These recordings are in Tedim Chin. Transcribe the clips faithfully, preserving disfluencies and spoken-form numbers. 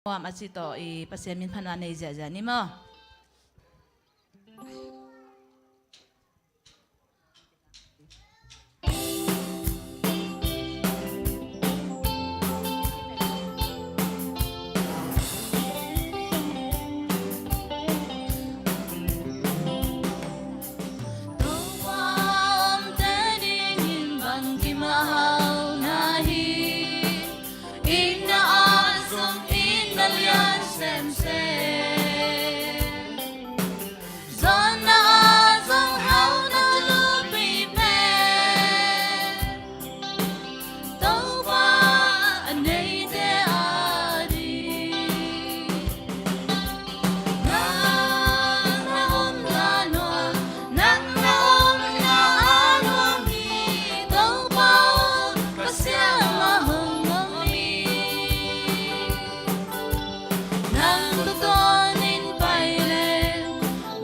Nuam a ci tawh i Pasian min phatna nei ziahziah ni maw. Topa omte dingin bangkim a hau na hi. Itna ah zong itna lian semsem, zonna ah zong hauhna thupi pen Topa a neite a ding. Nang na omna nuam, nang na omna a nuam hi. Topa aw, ka siangah hong om hi. Nang tawh tawnin pai leng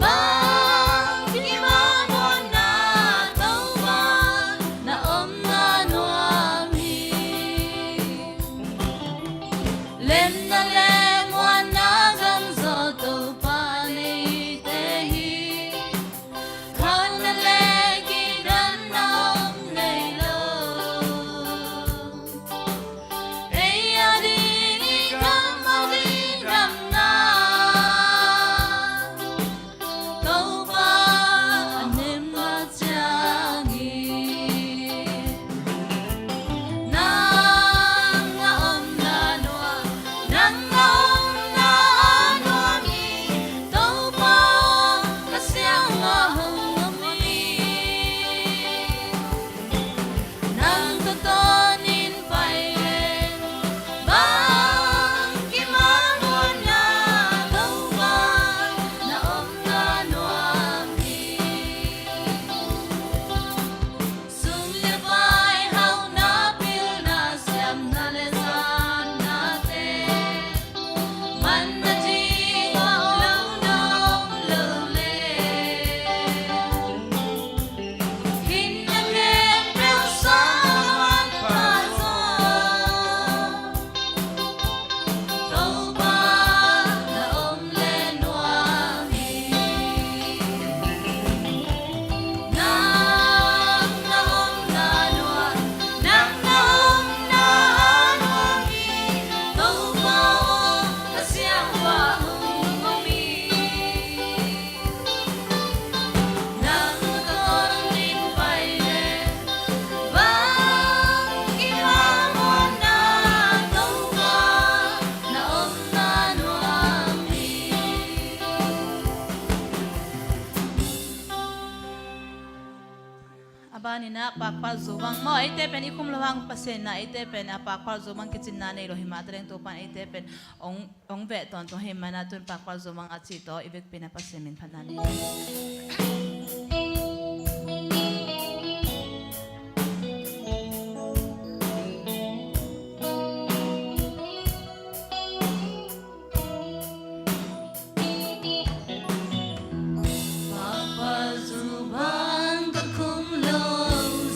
bangkim a muanna, Topa na omna nuam hi. Lemna le muanna gam zaw Topa neite hi. Khanna le kidanna om ngei lo. Ei a ding i gam a ding damna Topa a nem a ciang hi. Nang na omna nuam, nang na omna a nuam hi. Topa aw, ka siangah hong om hi. Nang tawh tawnin pai leng bangkim a muanna, Topa na omna nuam hi. Sum le pai hauhna, pilna, siamna le zatnate manna ding om lo na om lo leh, hinna khempeuh sa manpha zaw Topa na om le nuam hi. Nang na omna nuam, nang na omna a nuam hi. Topa aw, ka siangah hong om hi. Nang tawh tawnin pai leng bangkim a muanna, Topa na omna nuam hi. A banin ah pakpalzu bang maw, eite pen i khum lo hang Pasian in ah eite pen a pakpalzu bang kicinna nei lo hi mah taleng, Topa in eite pen hong, hong veh tawntung hi. Manah tun pakpalzu bang a cih tawh i vekpi-in ah Pasian min phatna nei. Pakpalzu bang ka khum lo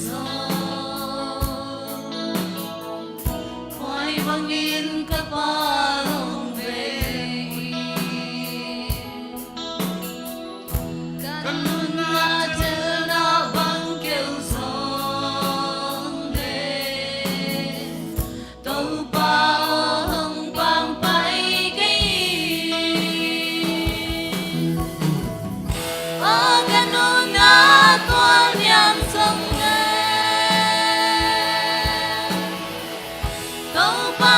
zaw, khuai bangin ka Pa hong vei. Ka nunna telna bang keu zong le, Topa aw, hong pampai kei in. Aw, ka nunna tualniam zong le, Topa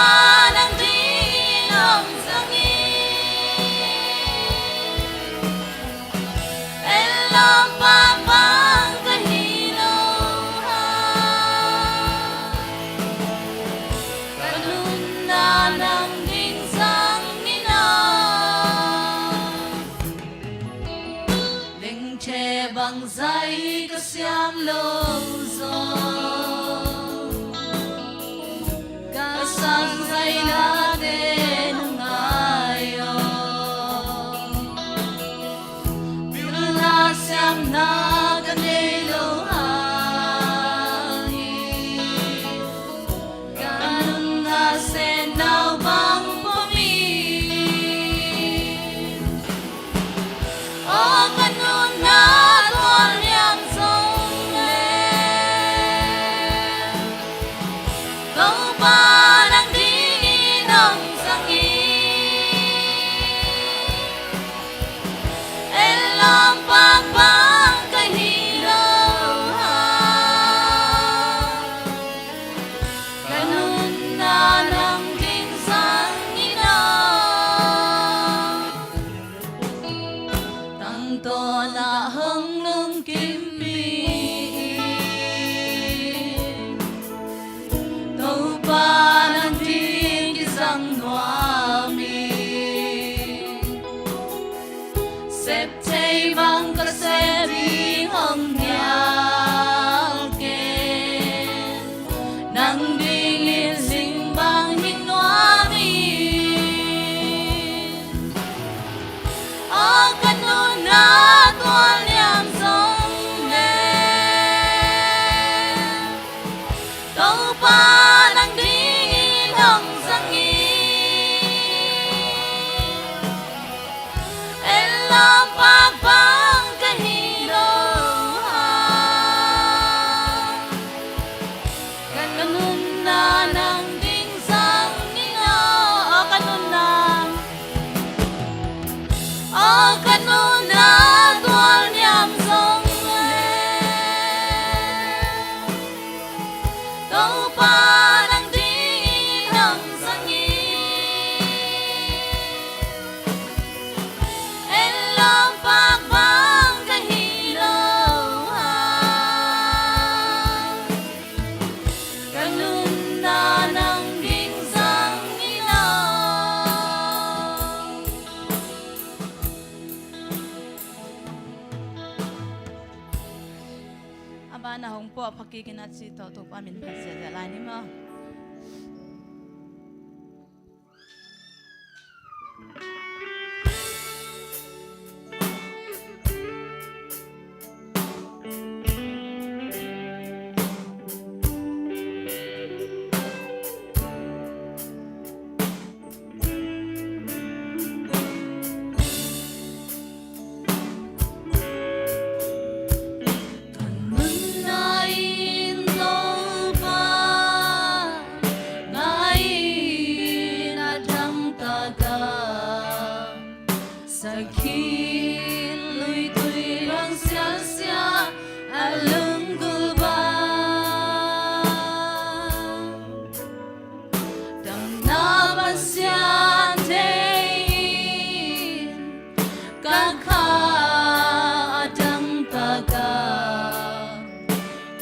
nang dingin hong zang in. Ellawm pampan ka hi lo hang, ka nunna nang ding zang in aw. Lengthe bangzah ka siam lo zaw, ka sang zaina te nang ngai aw. Pilna siamna ka nei lo hang hi, ka nunna senna bang pom hi. Ana hong puah pha kik in a cih tawh Topa min phat ziahziah lai ni maw. Ngai in Topa, ngai in a dangtak a, sakhi luitui bang siasia a lunggulh bang. Damna Pasian thei in ka kha a dangtak a,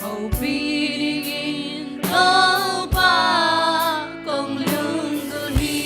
hopih dingin Topa kong lunggulh hi.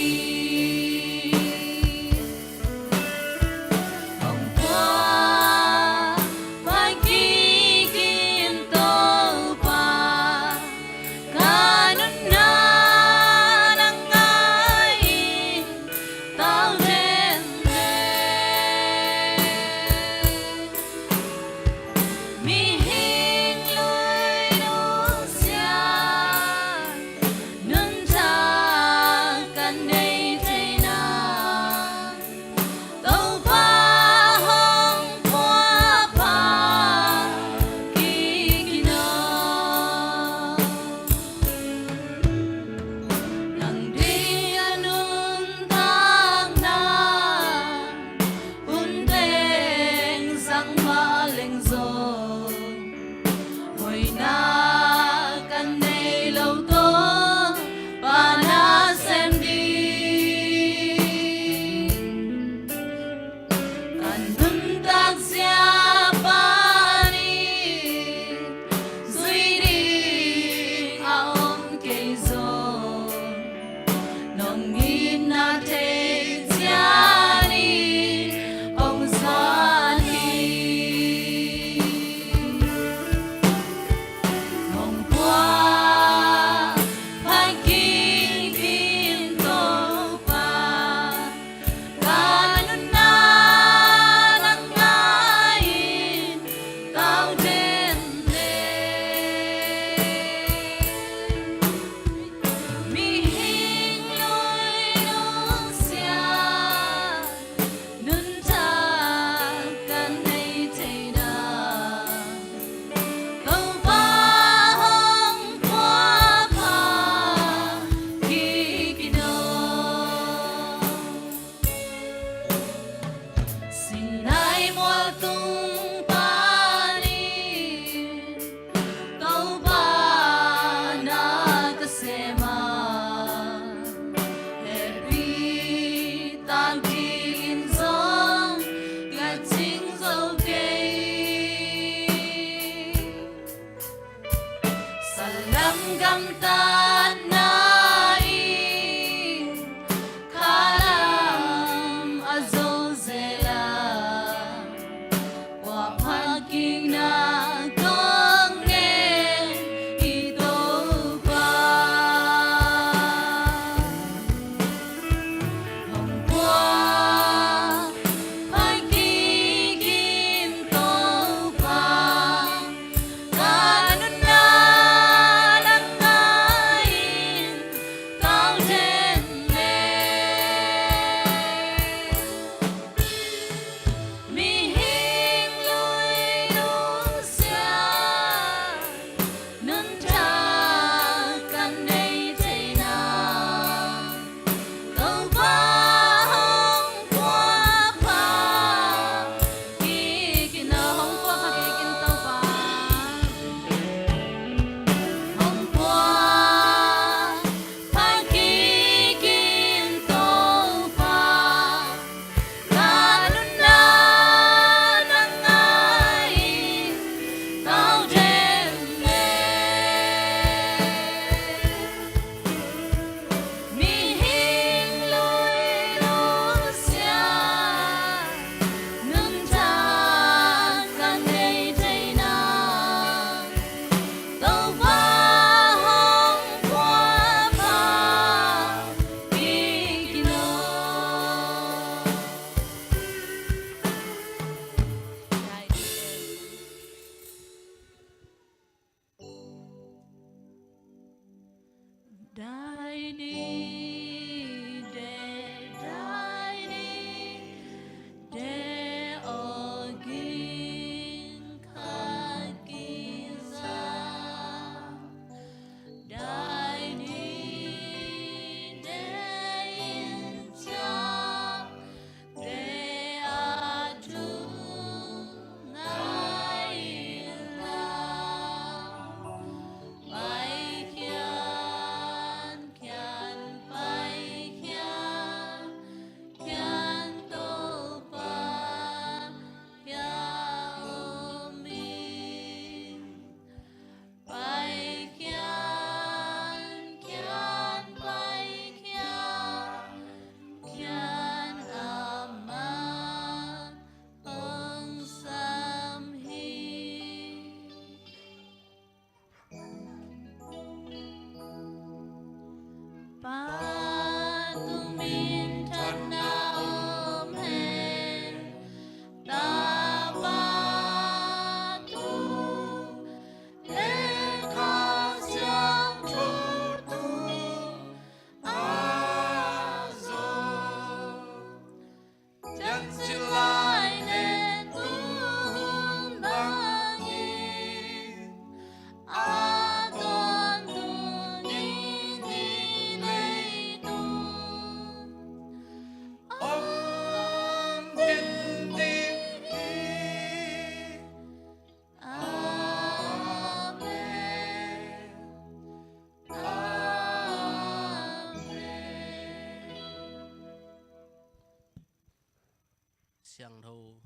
Siangtho,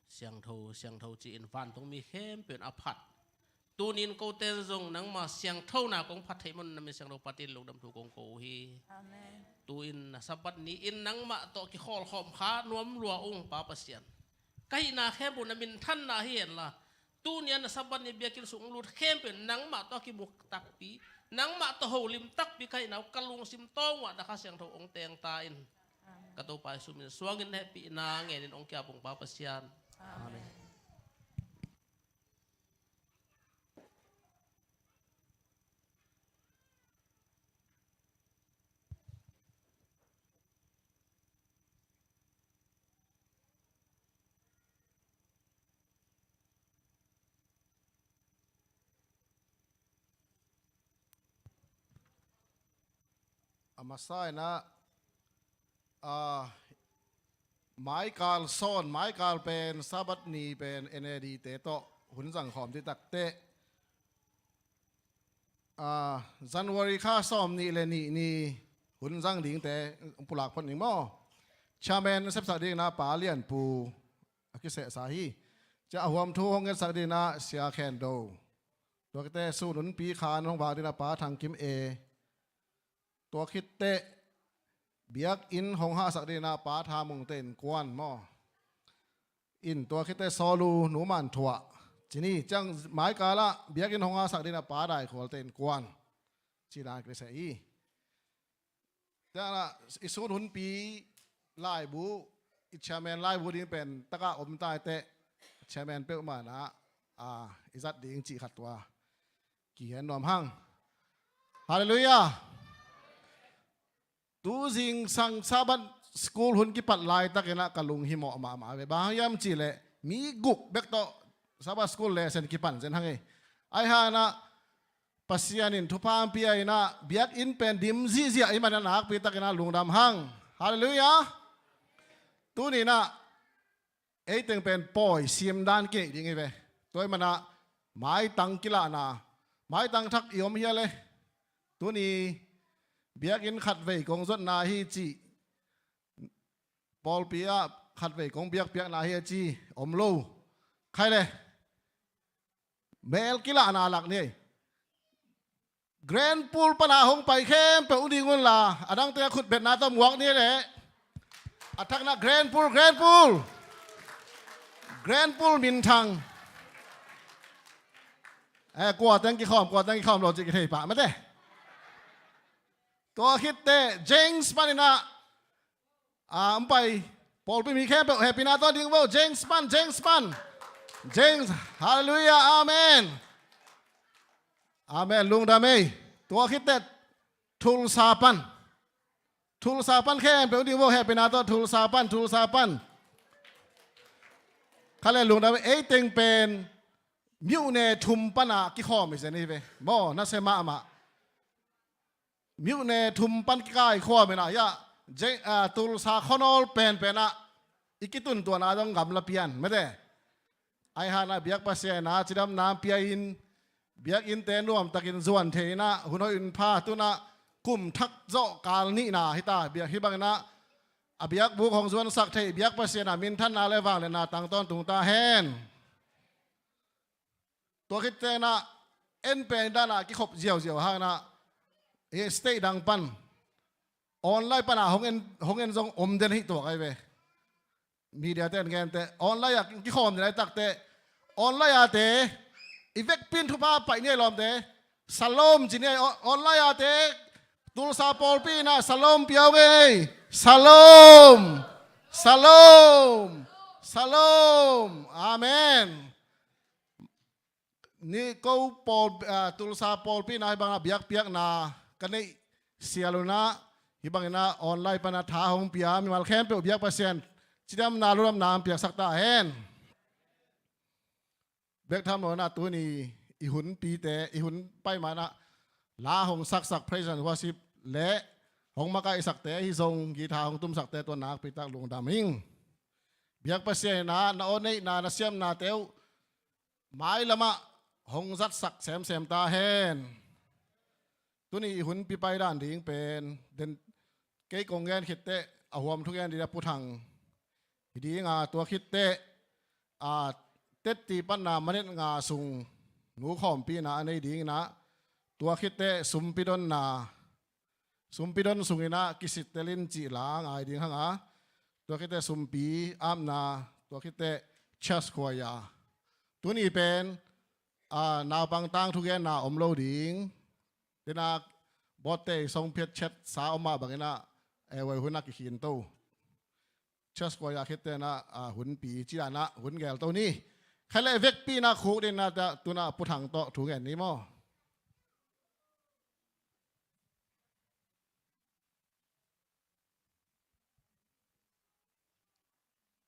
siangtho, siangtho ci-in vantung mi khempeuh in a phat. Tuni-in kote in zong nangma siangthona kong phat theih man na min siangtho patin lungdam thu kong ko uh hi. Amen. Tu-in na Sabbath ni-in nangmah tawh kikholhkhawm kha nuam lua ung Pa Pasian. Ka hihna khempeuh na minthanna hi henla, tuni-a na Sabbath ni biakinn sung lut khempeuh nangmah tawh kimu takpi, nangmah tawh holim takpi ka hihna uh ka lungsim tawng uah na Kha Siangtho hong teng ta in. Amen. Ka Topa Jesu min suangin na hehpihna ngenin hong kiap ung Pa Pasian. Amen. Amen. A masa in ah, a, maikal sawn, maikal pen Sabbath ni pen N A D te tawh hun zang khawm ding takteh, a, January kha sawm nih le nih ni hun zang dingte pulak phot ning maw. Chairman sepsak ding in ah Pa Lian Pu a kisehsa hi. Cia a huam thu hong ngetsak ding in ah Sia Khen Do. Tua khit teh sun hunpi khan hong vak ding in ah Pa Thang Kim E. Tua khit teh biakinn hong hahsak ding in ah Pa Tha Mung te innkuan maw. In tua khit teh Sawlu Nu Man Thuah. Ci ni ciang maikal ah biakinn hong hahsak ding in ah Pa Dai Khual te innkuan. Ci dan kiseh hi. Tua in ah i sun hunpi laibu, i chairman laibu ding pen taka om ta i teh, chairman peuhmah in ah, a, i zat ding cih khat tua kigen nuam hang. Halleluiah. Tu zingsang Sabbath school hun kipat laitakin ah ka lunghimawh mahmah ve. Bang hang hiam cih leh mi guk bek tawh Sabbath school lesson kipan zen hang ei. Ahi hang in ah Pasian in thupha hong pia in ah biakinn pen dim ziahziah i hih manin ah nakpi takin ah lungdam hang. Halleluiah. Tuni in ah ei teng pen pawi siam dan kei ding hi ve. Tua ahih manin ah maitang kilahna, maitang thak i om hial e. Tuni biakinn khatvei kong zuatna hi cih, pawlpi ah khatvei kong biakpiakna hi a ci om lo. Khai le mel kilahna lak ni. Grand Pool pana hong pai khempeuh hong ding unla, a dangte a khutbetna tawh muak ni leh. A thakna Grand Pool, Grand Pool, Grand Pool minthang. Eh, kua teng kikhawm, kua teng kikhawm lo cih kithei pah mate. Tua khit teh James panin ah, a, hong pai. Pawlpi mi khempeuh hehpihna tawh ding vo. James pan, James pan. James, halleluiah, amen. Amen, lungdam ei. Tua khit teh Tulsa pan. Tulsa pan khempeuh ding vo, hehpihna tawh Tulsa pan, Tulsa pan. Khai le lungdam ei. Ei teng pen myone thum pana kikhawm i zen hi ve. Maw, nasia mahmah. Myone thum pan kikaikhawm in ah, hiah, Tulsa khuanawl penpen ah i kituntuahna zong gamla pian mate. Ahi hang in ah biak Pasian in ah cidamna pia in, biakinnte nuamtakin zuan thei in ah hun hoih hun pha, tu in ah kum thak zawh kal nihna hi ta. Biak hih bangin ah a biakbuk hong zuansak thei biak Pasian ah minthanna le vangliatna tang tawntung ta hen. Tua khit teh in ah en pen dan ah kikhop ziauziau hang in ah, eh, state dang pan online pana hong en, hong en zong om den hi tuak ahi ve. Media te en gen teh online ah kikhawm den ahi tak teh, online ah te i vekpi in thupha pai ni ei lawmte. Shalom ci ni ei, o-, online ah te. Tulsa pawlpi in ah shalom pia ung ei. Shalom. Shalom. Shalom. Amen. Ni ko pawl, ah, Tulsa pawlpi in ah hih bangin ah biakpiakna ka neih sial un ah, hih bangin ah online panin ah tha hong pia mimal khempeuh biak Pasian cidamna ludamna hong piaksak ta hen. Bek tham lo in ah tuni i hunpite, i hun pai ma in ah la hong saksak praise and worship le hong makaihsakte, ahi zong guitar hong tumsakte, tua nakpi tak lungdam ing. Biak Pasian in ah na aw neihna, na siamnate uh mailam ah hong zatsak semsem ta hen. Tuni i hunpi paidan ding pen den, kei kong gen khit teh a huam thu gen ding a Pu Thang Hi ding a, tua khit teh, a, tetti panna minute nga sung nu khawmpina a nei ding in ah, tua khit teh sumpi donna, sumpi don sung in ah kisittel in cih la ngai ding hang a, tua khit teh sumpi apna, tua khit teh church choir. Tuni pen, a, naupang tangthu genna om lo ding. Tena botte i song phiat chet sa om mah bang in ah, e, voi hun ah kikhin to. Church choir khit teh in ah, a, hunpi ci dan ah hun gel to ni. Khai leh vekpi in ah khuk ding in ah, tu in ah Pu Thang tawh thu ngen ni maw.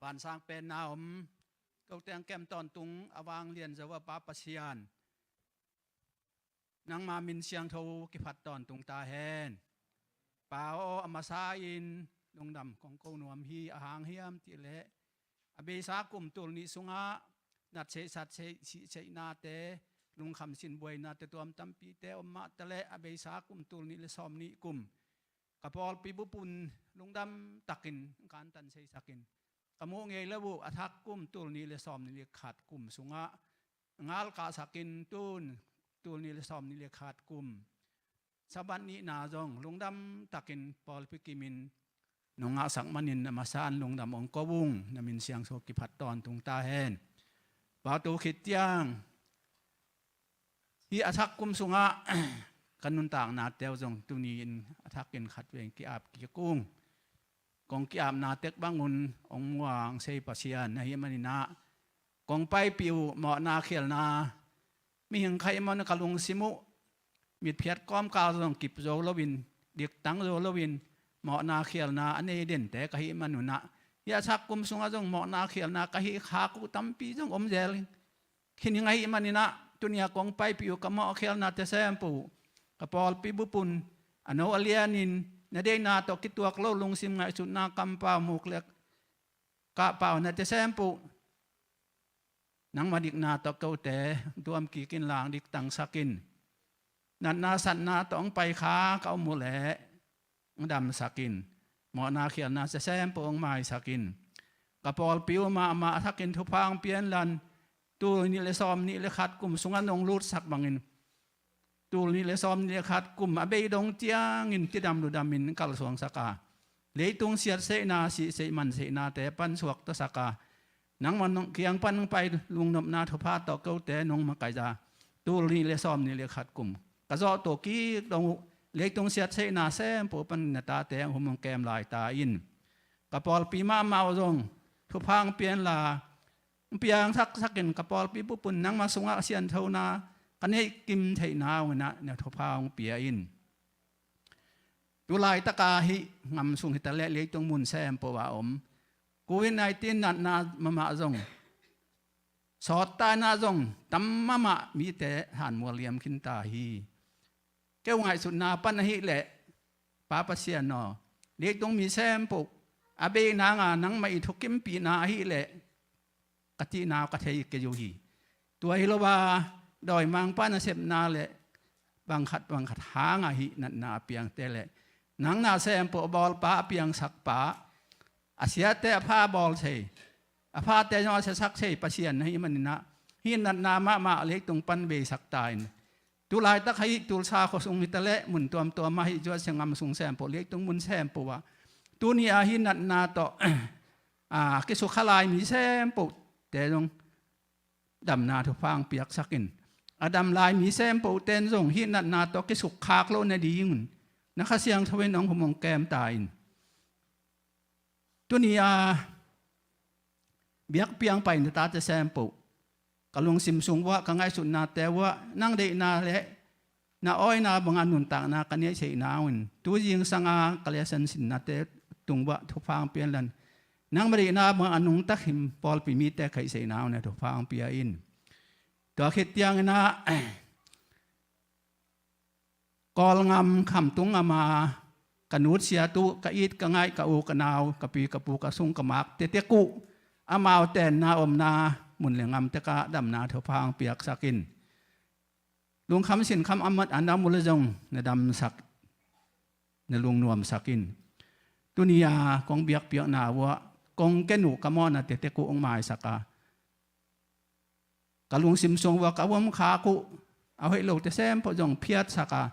Vansang penna om, ko teng kem tawntung a vanglian zo a Pa Pasian, nangma min siangtho kiphat tawntung ta hen. Pa aw, a masa in lungdam kong ko nuam hi. A hang hiam cih leh, a beisa kum tul nih sungah natseih satseih sihseihnate, lungkham sin buainate tuam tampite om mah taleh, a beisa kum tul nih le sawm nih kum ka pawlpi bup un lungdam takin kantan seisakin, ka muh ngei lo uh a thak kum tul nih le sawm nih le khat kum sungah ngalkahsakin, tun tul nih le sawm nih le khat kum Sabbath nihna zong lungdam takin pawlpi kimin nong ngahsak manin, a masa in lungdam ong ko ung. Na min siangtho kiphat tawntung ta hen. Pa, tu khit ciang hih a thak kum sungah ka nuntaknate uh zong tuni in a thakin khatvei ki-ap kik ung. Kong ki-apna tek bangun ong muang sei Pasian na hih manin ah, kong paipih uh mawhna khialna, mihing ka hih man ka lungsim uh mitphiat kawmkal zong kip zo loin, diktang zo loin, mawhna khialna a nei dente ka hih manun ah, hih a thak kum sungah zong mawhna khialna ka hih khak uh tampi zong om zel hi ning. Ahih manin ah, tuni a kong paipih uh ka mawh khialnate sempoh uh, ka pawlpi bup un, a no a lianin na deihna tawh kituak lo lungsim ngaihsutna kampau muk le kahpau nate sempoh uh, nangma dikna tawh kote tuam kikin lang diktangsakin, natna satna tawh hong paikha ka om uh leh hong damsakin, mawhna khialna sempoh hong maisakin, ka pawlpi uh mahmah a thakin thupha hong pia inla, tul nih le sawm nih le khat kum sungah nong lutsak bangin, tul nih le sawm nih le khat kum a bei dong ciangin cidam ludamin kalsuangsak a, leitung siatseihna, sihseih manseihnate pan suaktasak a, nangma nong kiang pan hong pai lungnopna thupha tawh kote nong makaih a, tul nih le sawm nih le khat kum ka zawhto kik dong uh leitung siatseihna sempoh pan na tate hong hum hong kem lai ta in. Ka pawlpi mahmah uh zong thupha hong pia inla, hong piang saksakin ka pawlpi bup un nangma sungah sianthona ka neih kim theihna uh in ah na thupha hong pia in. Tu laitaka hih ngam sung hi taleh leitung mun sempoh ah om covid nineteen natna mahmah zong, sawt ta in ah zong tam mahmah mite hanmual liam khin ta hi. Keu ngaihsutna pan ahih leh, Pa Pasian aw, leitung mi sempoh a bei nanga nangmah i thukimpihna ahih leh ka cihna uh ka thei kei uh hi. Tua hi lo a, dawimangpa nasepna le bangkhat bangkhat hanga hih natna a piangte le, nang na sempoh bawlpa, a piangsakpa, a siate a pha bawl thei, a phate zong a siasak thei Pasian na hih manin ah, hih natna mahmah leitung pan beisak ta in. Tu laitak hih Tulsa khuasung hi taleh mun tuamtuam ah, hih zuatsia ngam sung sempoh, leitung mun sempoh ah, tuni a hih natna tawh a kisukha lai mi sempohte zong damna thupha hong piaksak in. A dam lai mi sempohte in zong hih natna tawh kisukkhak loh nadingun na Kha Siangtho in hong hum hong kem ta in. Tuni a biakpiang pai na tate sempoh, ka lungsim sung uah, ka ngaihsutnate uah, nang deihna le na awina banga nuntakna ka neih theihna uh in, tu zingsanga ka lesson sinnate tung uah thupha hong pia inla, nangma deihna banga nungta khin pawlpi mite ka hih theihna uh in na thupha hong pia in. Tua khit ciangin ah, Kawlngam, Khamtung ngam a ka nutsiat uh, ka it ka ngaih, ka u ka nau, ka pi ka pu, ka sung ka mak tektek uh, amau tenna omna mun le ngam tekah damna thupha hong piaksak in. Lungkham sinkham a mat a na om uh le zong na damsak, na lungnuamsak in. Tuni a kong biakpiakna uah kong ken uh ka mawhna tektek uh hong maisak a, ka lungsim sung vua ka uamkhak uh a hoih lote sem peuh zong phiatsak a,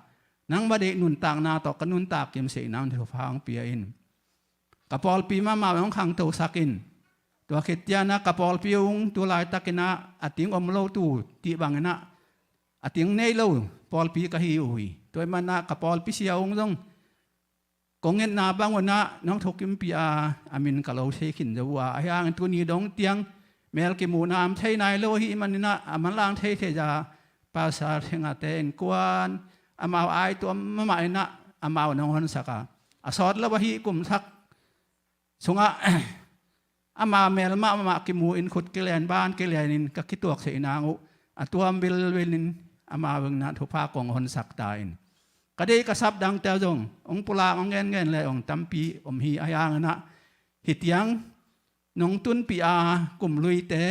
nangma deih nuntakna tawh ka nuntak kimsehna hong thupha hong pia in. Ka pawlpi mahmah hong khangtosak in. Tua khit ciangin ah ka pawlpi ung tu laitakin ah a ting om lo tu cih bangin ah a ting nei lo pawlpi ka hi uh hi. Tua ahih manin ah ka pawlpi sia ung zong kong ngetna bang un ah nong thukimpih a, a min ka lo thei khin zo uh a, ahi hangin tuni dong ciang mel kimuhna om thei nai lo ahih manin ah a manlang theithei za Pastor Thengate innkuan amau aituam mahmah in ah amau nong honsak a, a sawt lo ahi kum thak sungah ama mel mahmah kimu in khut kilen ban kilen in ka kituak theih nang uh a tuam vilvil in amau in ah thupha kong honsak ta in. Ka deih ka sap dangte zong hong pulak hong ngen ngen le hong tampi om hi, ahi hangin ah hih ciang nong tunpih a kum luite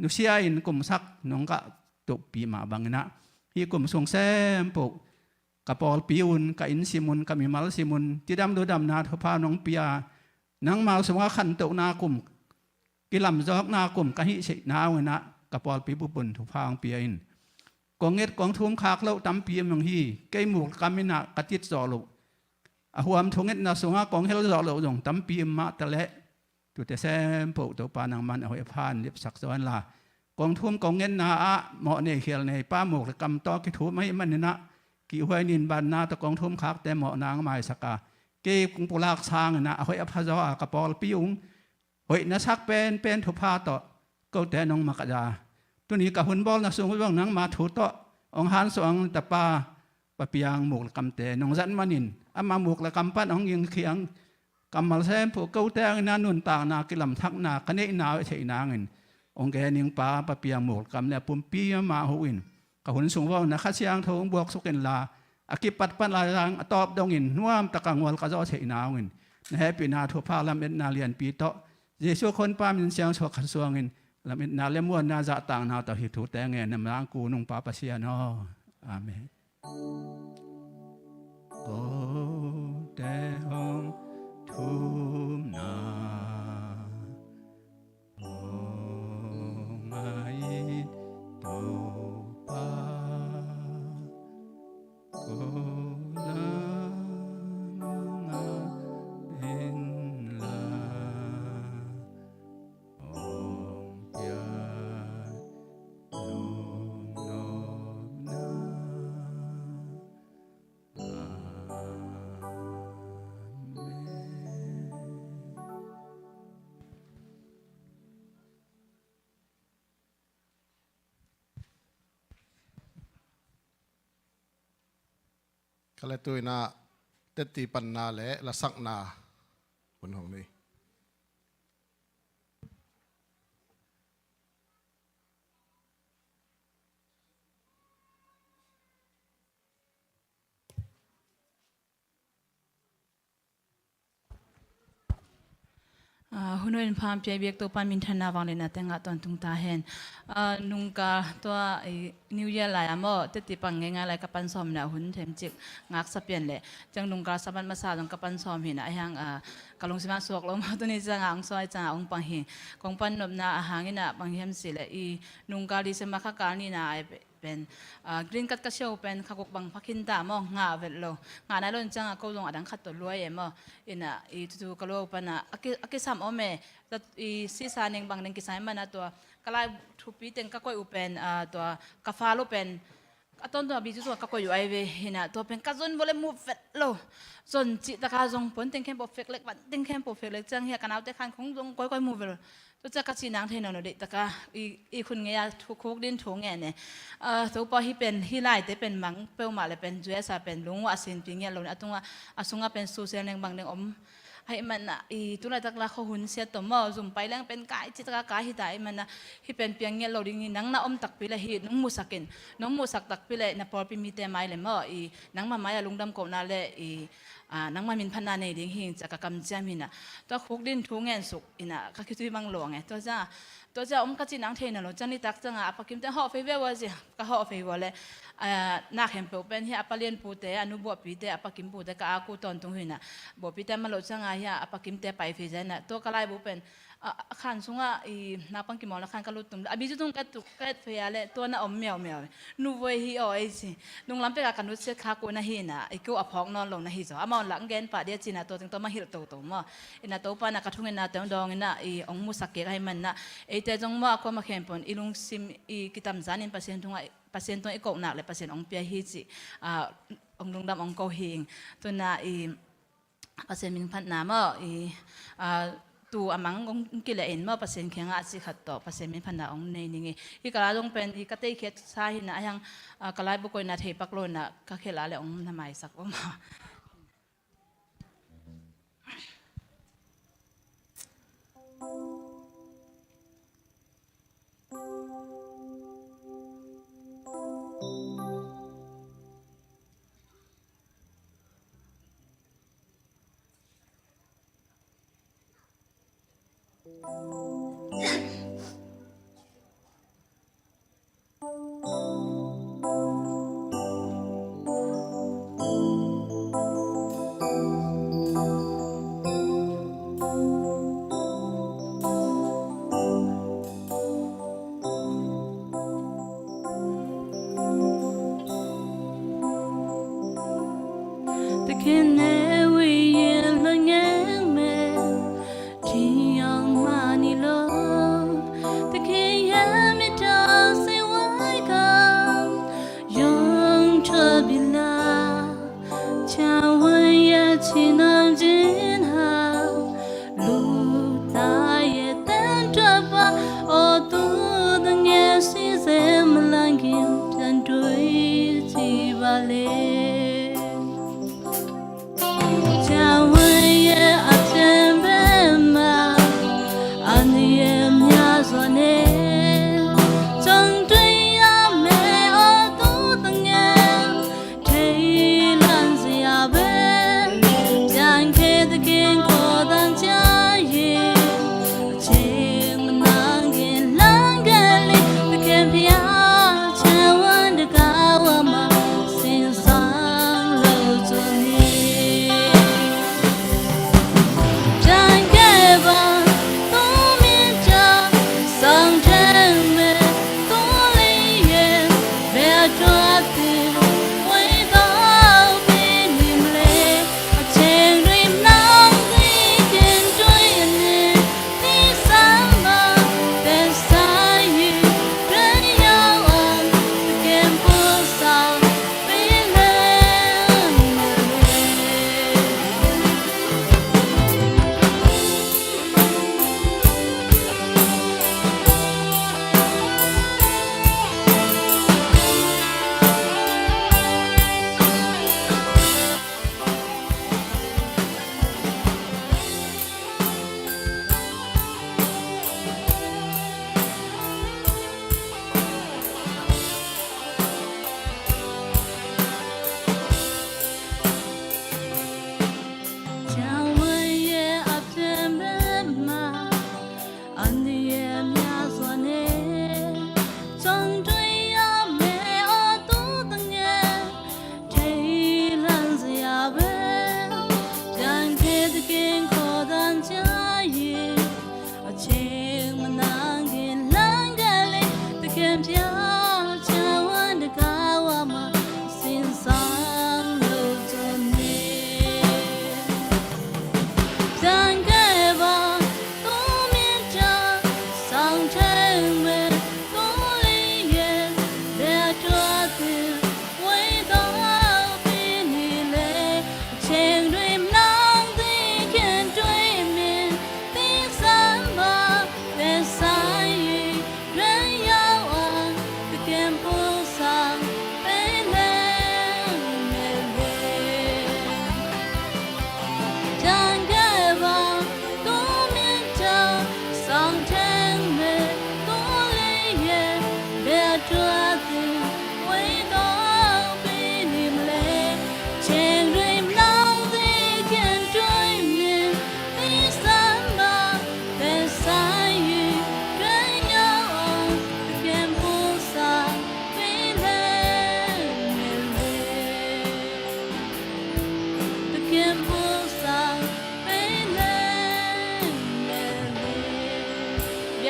nusia in kumsak nong kah tuppih mah bangin ah hih kum sung sem peuh ka pawlpi un, ka inn sim un, ka mimal sim un cidam ludamna thupha nong pia, nangmau sungah khantohna kum, kilamzawkna kum ka hih theihna hangin ah ka pawlpi bup un thupha hong pia in. Kong nget kong thum khak loh tampi om hi. Kei muk kam in ah ka cit zawh loh, a huam thungetna sungah kong hel zawh loh zong tampi om mah taleh tute sem peuh Topa nangman a hoih a pha in lepsak zaw inla, kong thum kong ngetna ah mawh nei khial nei pa muk le kam tawh kithum ahih manin ah kihhuai nin banna tawh kong thum khakte mawhna hong maisak a, kei kong pulak sangin ah a hoih a pha zaw a, ka pawlpi ung hoih na sak penpen thupha tawh kote nong makaih a, tuni ka hun bawlna sung uh zong nangma thu tawh hong hansuah hong tapa Pa Piang muk le kamte nong zat manin ama muk le kam pan hong gingkhiang kammal sem peuh kote hangin ah nuntakna kilamthakna ka neihna uh i theihna hangin hong gen ning Pa, Pa Piang muk le kam le a pumpi mahmah uh in. Ka hun sung vawng na Kha Siangtho hong buaksuk inla, a kipatpat lai zang a tawp dongin nuamtak a ngual ka zawh theihna hangin na hehpihna thupha lametna lianpi tawh Jesuh Khonpa min siangsuak khat suangin lametna le muanna zahtakna tawh hih thute ngen na mangku nung Pa Pasian aw. Amen. Kote hong thumna hong a in Topa, ko lam hong a in la, hong piak lungnopna. Amen. Ka le tu-in ah tetti panna le lasakna hun hong nei. Ah, hun hoih in pha hong pia biak Topa minthanna vangliatna teng ah tawntung ta hen. Ah, nungkal tua, eh, New Year lai-a maw, tetti pan ngeingai lai ka pan sawm na hun themcik ngaksa pian leh. Ciang nungkal Sabbath masa zong ka pan sawm hi na, ahi hang, ah, ka lungsim ah suak lo maw, tuni ciang ah hong suai ciang ah hong pang hi. Kong pan nopna a hang in ah bang hiam cih leh i nungkal December kha kal nihna ai pen, ah, green card ka siau pen kha guk bang pha khin ta maw, ngah vet lo. Ngah nai lo in ciang ah ko zong a dang khat tawh luai e maw. In ah i tutu ka lo pan ah a ki, a kisam om e. Tat i sisa ning bang ning kisam e man ah tua ka lai thupi teng ka koih uh pen, ah, tua ka fa lo pen a tawntung a bi tutu ka koih uh ai ve. In ah tua pen ka zon vua le mu vet lo. Zon cih taka zong puan teng khempeuh fek lek, van teng khempeuh fek lek ciang hi a ka naute khan khong zong koikoi mu vet lo. Tua ciang ka cih nang thei nawn lo deih taka i, i khun ngei a thu khuk din thu ngen e. Ah, Topa hih pen, hih laite pen mang peuhmah le pen U S A pen lung uh a sinpi ngiat lo in a tungah, a sungah pen social ning bang ning om. Ahih man ah i tu laitak la khua hun siat tawh maw, zum pai leng pen kai cih taka kai hi ta ahih man ah hih pen piang ngiat lo ding hi, nang na om takpi le hih nong musak in, nong musak takpi le na pawlpi mite mai le maw, i nangma mai a lungdam kohna le i ah, nangma min phatna nei ding hi ing ci-a ka kamciam hi in ah, tua khukdin thu ngen suk in ah ka khitui mang luang e. Tua ciang, tua ciang om ka cih nang thei nawn lo ciang, nitak ciang ah a pakimte hawh phei ve ua ci, ka hawh phei ua leh, ah, na khempeuh pen hih a palianpute, a nu buahpite, a pakimpute ka aku tawntung hi in ah, buahpite man loh ciang ah hih a pakimte pai phei zia in ah, tua ka laibu pen a, a khan sungah i naupang kimawlna khan ka lut tum leh, a bizu tung ka et tuk, ka et phei a leh tua na om miaumiau. Nu voi hi aw ei ci. Nunglam pek a ka nutsiat kha kua na hi in ah, i kiu a phawk nawn lo na hi zaw. Amau in lah gen pah dia ci in ah, tua teng tawh mah hilh toto maw. In ah Topa in ah ka thungetnate hong dawng in ah, i hong musak kik ahih man in ah, eite zong maw a kuamah khempeuh in i lungsim i kitamzan in Pasian tungah, Pasian tungah i koh nak leh Pasian hong pia hi cih, ah, hong lungdam hong ko hi ing. Tu in ah i Pasian min phatna maw, i, ah, tu a mang hong kileh in maw, Pasian kiangah a cih khat tawh Pasian min phatna hong nei ning e. Hih ka la dong pen, hih ka teikhiat sa hi in ah, a hiang, ah, ka laibu koihna thei pak lo in ah, ka khelh a leh hong na maisak uh maw.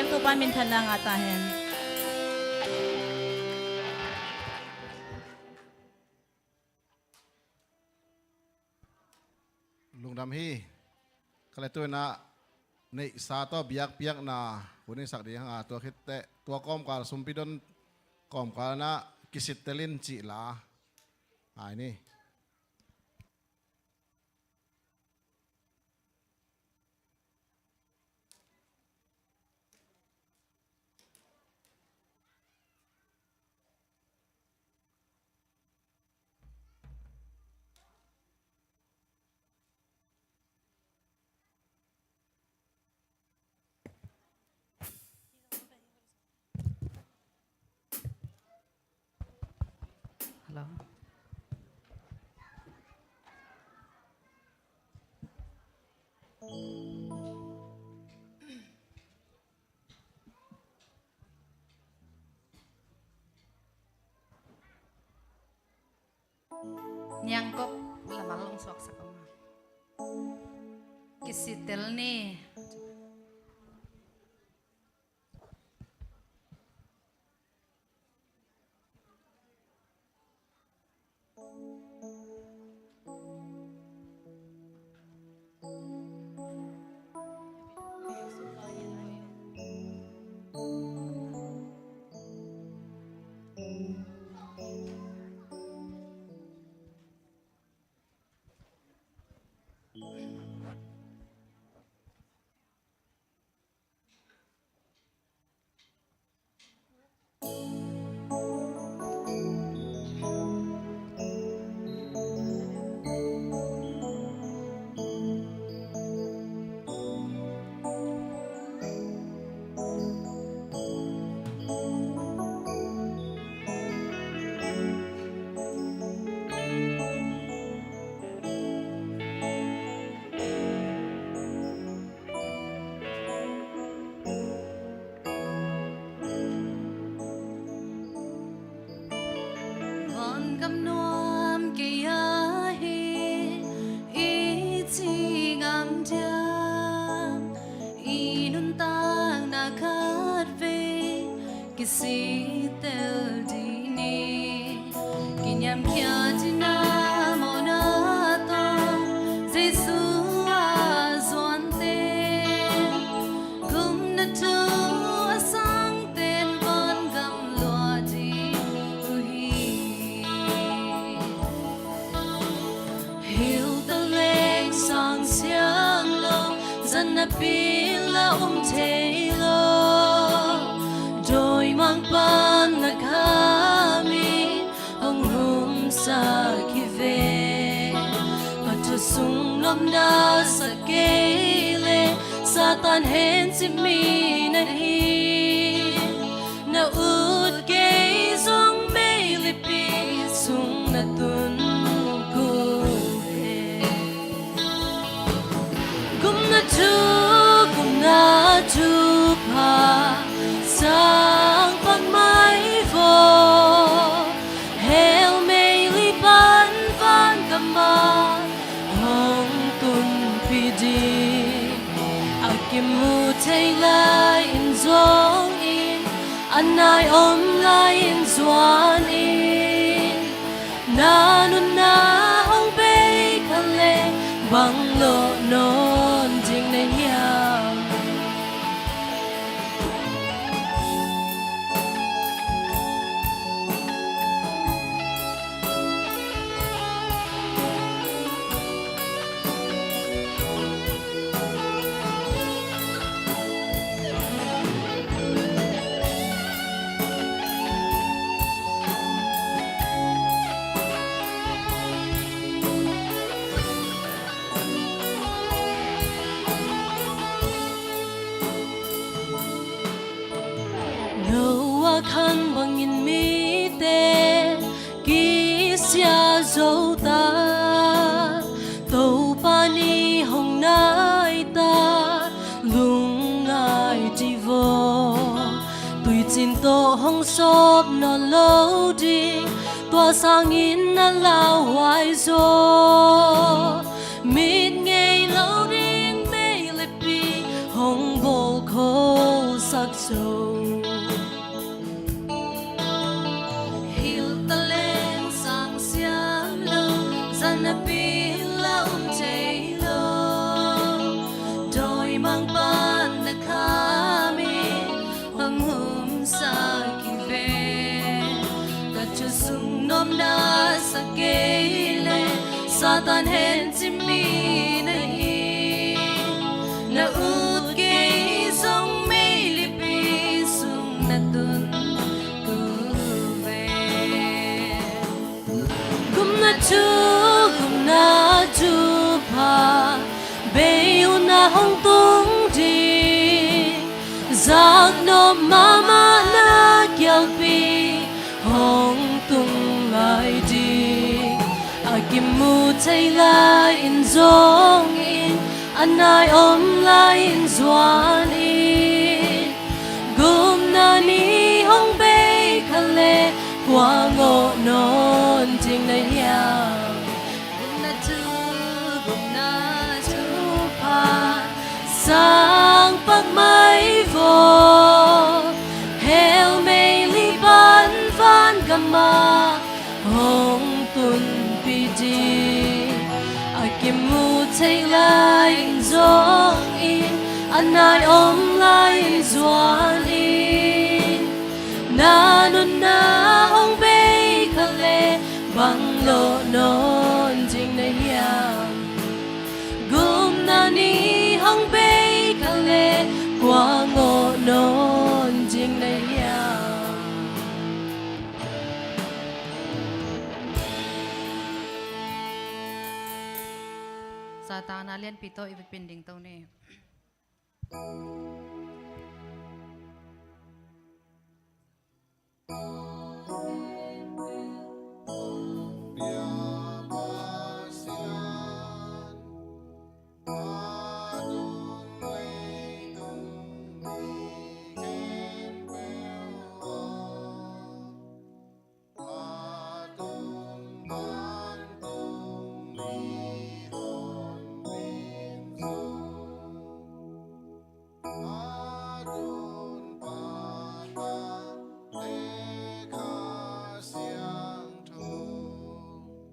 Topa minthanna ngah ta hen. Lungdam hi. Ka le tu-in ah neihsa tawh biakpiakna hun i sak ding hang a, tua khit teh tua kawmkal sumpi don kawmkal in ah kisittel in cih la ai ni. Hello. Niangkok lamah long suaksak a, kisittel ni. Vangam nuam kei ahi i ci ngam diam, i nuntakna khat vei kisittel dih ni. Kiniamkhiat in a mawhna tawh Jesu a zuante, gumna thu a sangten vangam lua ding uh hi. Hilh taleng sang siang lo, zan napi la um thei lo. Dawimangpa'n na kham in hong humsak hi ve. A thu sung nuam na sa kei leh Satan hencip mi na hi. Na ut kei zong meilipi sung na tun kul e. Gumna thu, gumna thupha sang pan mai vo. Hell meili pan vangam ah hong tunpih ding. A kimu thei lai-in zuang in, a nai om lai-in zuan in. Na nunna hong bei kha leh bang lawh nawn ding na hiam? Noah khang bangin mite kisia zo ta, Topa ni hong nai ta, lungngai dih vo. Tuicin tawh hong sawp nawn lo ding, tua sangin na lauhuai zaw. Mit ngei lo ding meilipi hong bawl kho sak zo. Hilh taleng sang siam lo, zan a pil la um thei lo. Dawimangpa'n na kham in hong humsak hi ve. Ka thu sung nuam na sa kei leh, Satan hencip mi na hi. Na ut kei zong meilipi sung na tun ku ve. Gupna thu, gupna thupha, bei hun a hong tung ding, zaknop mahmah na kialpi hong tung lai ding. A kimu thei lai-in zong in, a nai om lai-in zuan in. Gupna ni hong bei kha leh, kua ngawh nawn ding na hiam? Gupna thu, gupna thupha, sang pak mai vaw. Hell meili pan van gam ah hong tunpih ding. A kimu thei lai-in zong in, a nai om lai-in zuan in. Na nunna hong bei kha leh, bang lawh nawn ding na hiam? Gupna ni hong bei kha leh, kua ngawh nawn ding na hiam? Satan a lianpi tawh i vekpi-in dingto ni.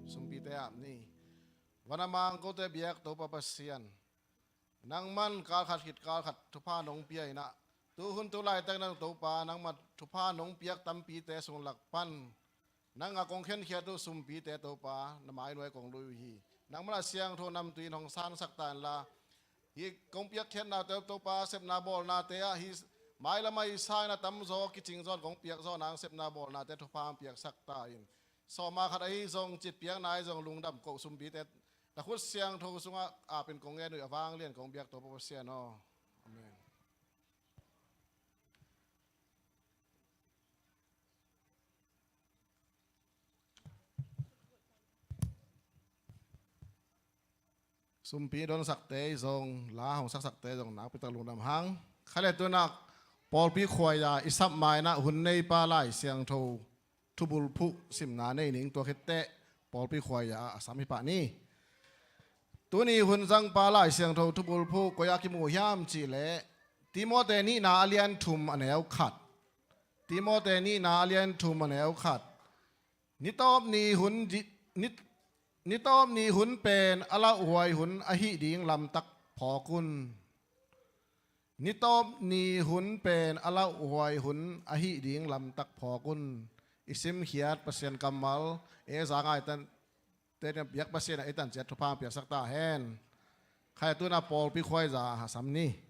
Sumpite ap ni. Van a mang kote biak Topa Pasian, nangman kalkhat khit kalkhat thupha nong pia in ah, tuhun tu laitak nang Topa, nangma thupha nong piak tampite sung lak pan nang a kong khenkhiat uh sumpite Topa, na mai nuai kong lui uh hi. Nangman a siangtho namtui in hong sansak ta inla, hih kong piakkhiatnate Topa, sepna bawlnate ah, hih mailam ahi sangin a tamzaw kicingzaw in kong piakzaw nang sepna bawlnate thupha hong piaksak ta in. Sawma khat ahi zong, citpiakna ahi zong, lungdam koh sumpite na khut siangtho sungah apin kong ngen uh hi, a vanglian kong biak Topa Pasian aw. Amen. Sumpi donsakte zong, la hong saksakte zong nakpitak lungdam hang. Khaile tunak pawlpi khuaiza i sap ma-in ah hun neipa Lai Siangtho thubulphuh simna nei ning, tua khitteh pawlpi khuaiza a sam hi pah ni. Tuni hun zangpa Lai Siangtho thubulphuh koi-ah kimu hiam cihleh, Timote nihna a lian thum a neu khat. Timote nihna a lian thum a neu khat. Nitawp ni hun di-, ni, nitawp ni hun pen a lauhuai hun ahih ding lamtak phawk un. Nitawp ni hun pen a lauhuai hun ahih ding lamtak phawk un. I simkhiat Pasian kammal, e za ngai tan, te biak Pasian a i tan ciat thupha piaksak ta hen. Khai tuna pawlpi khuaiza a sam ni.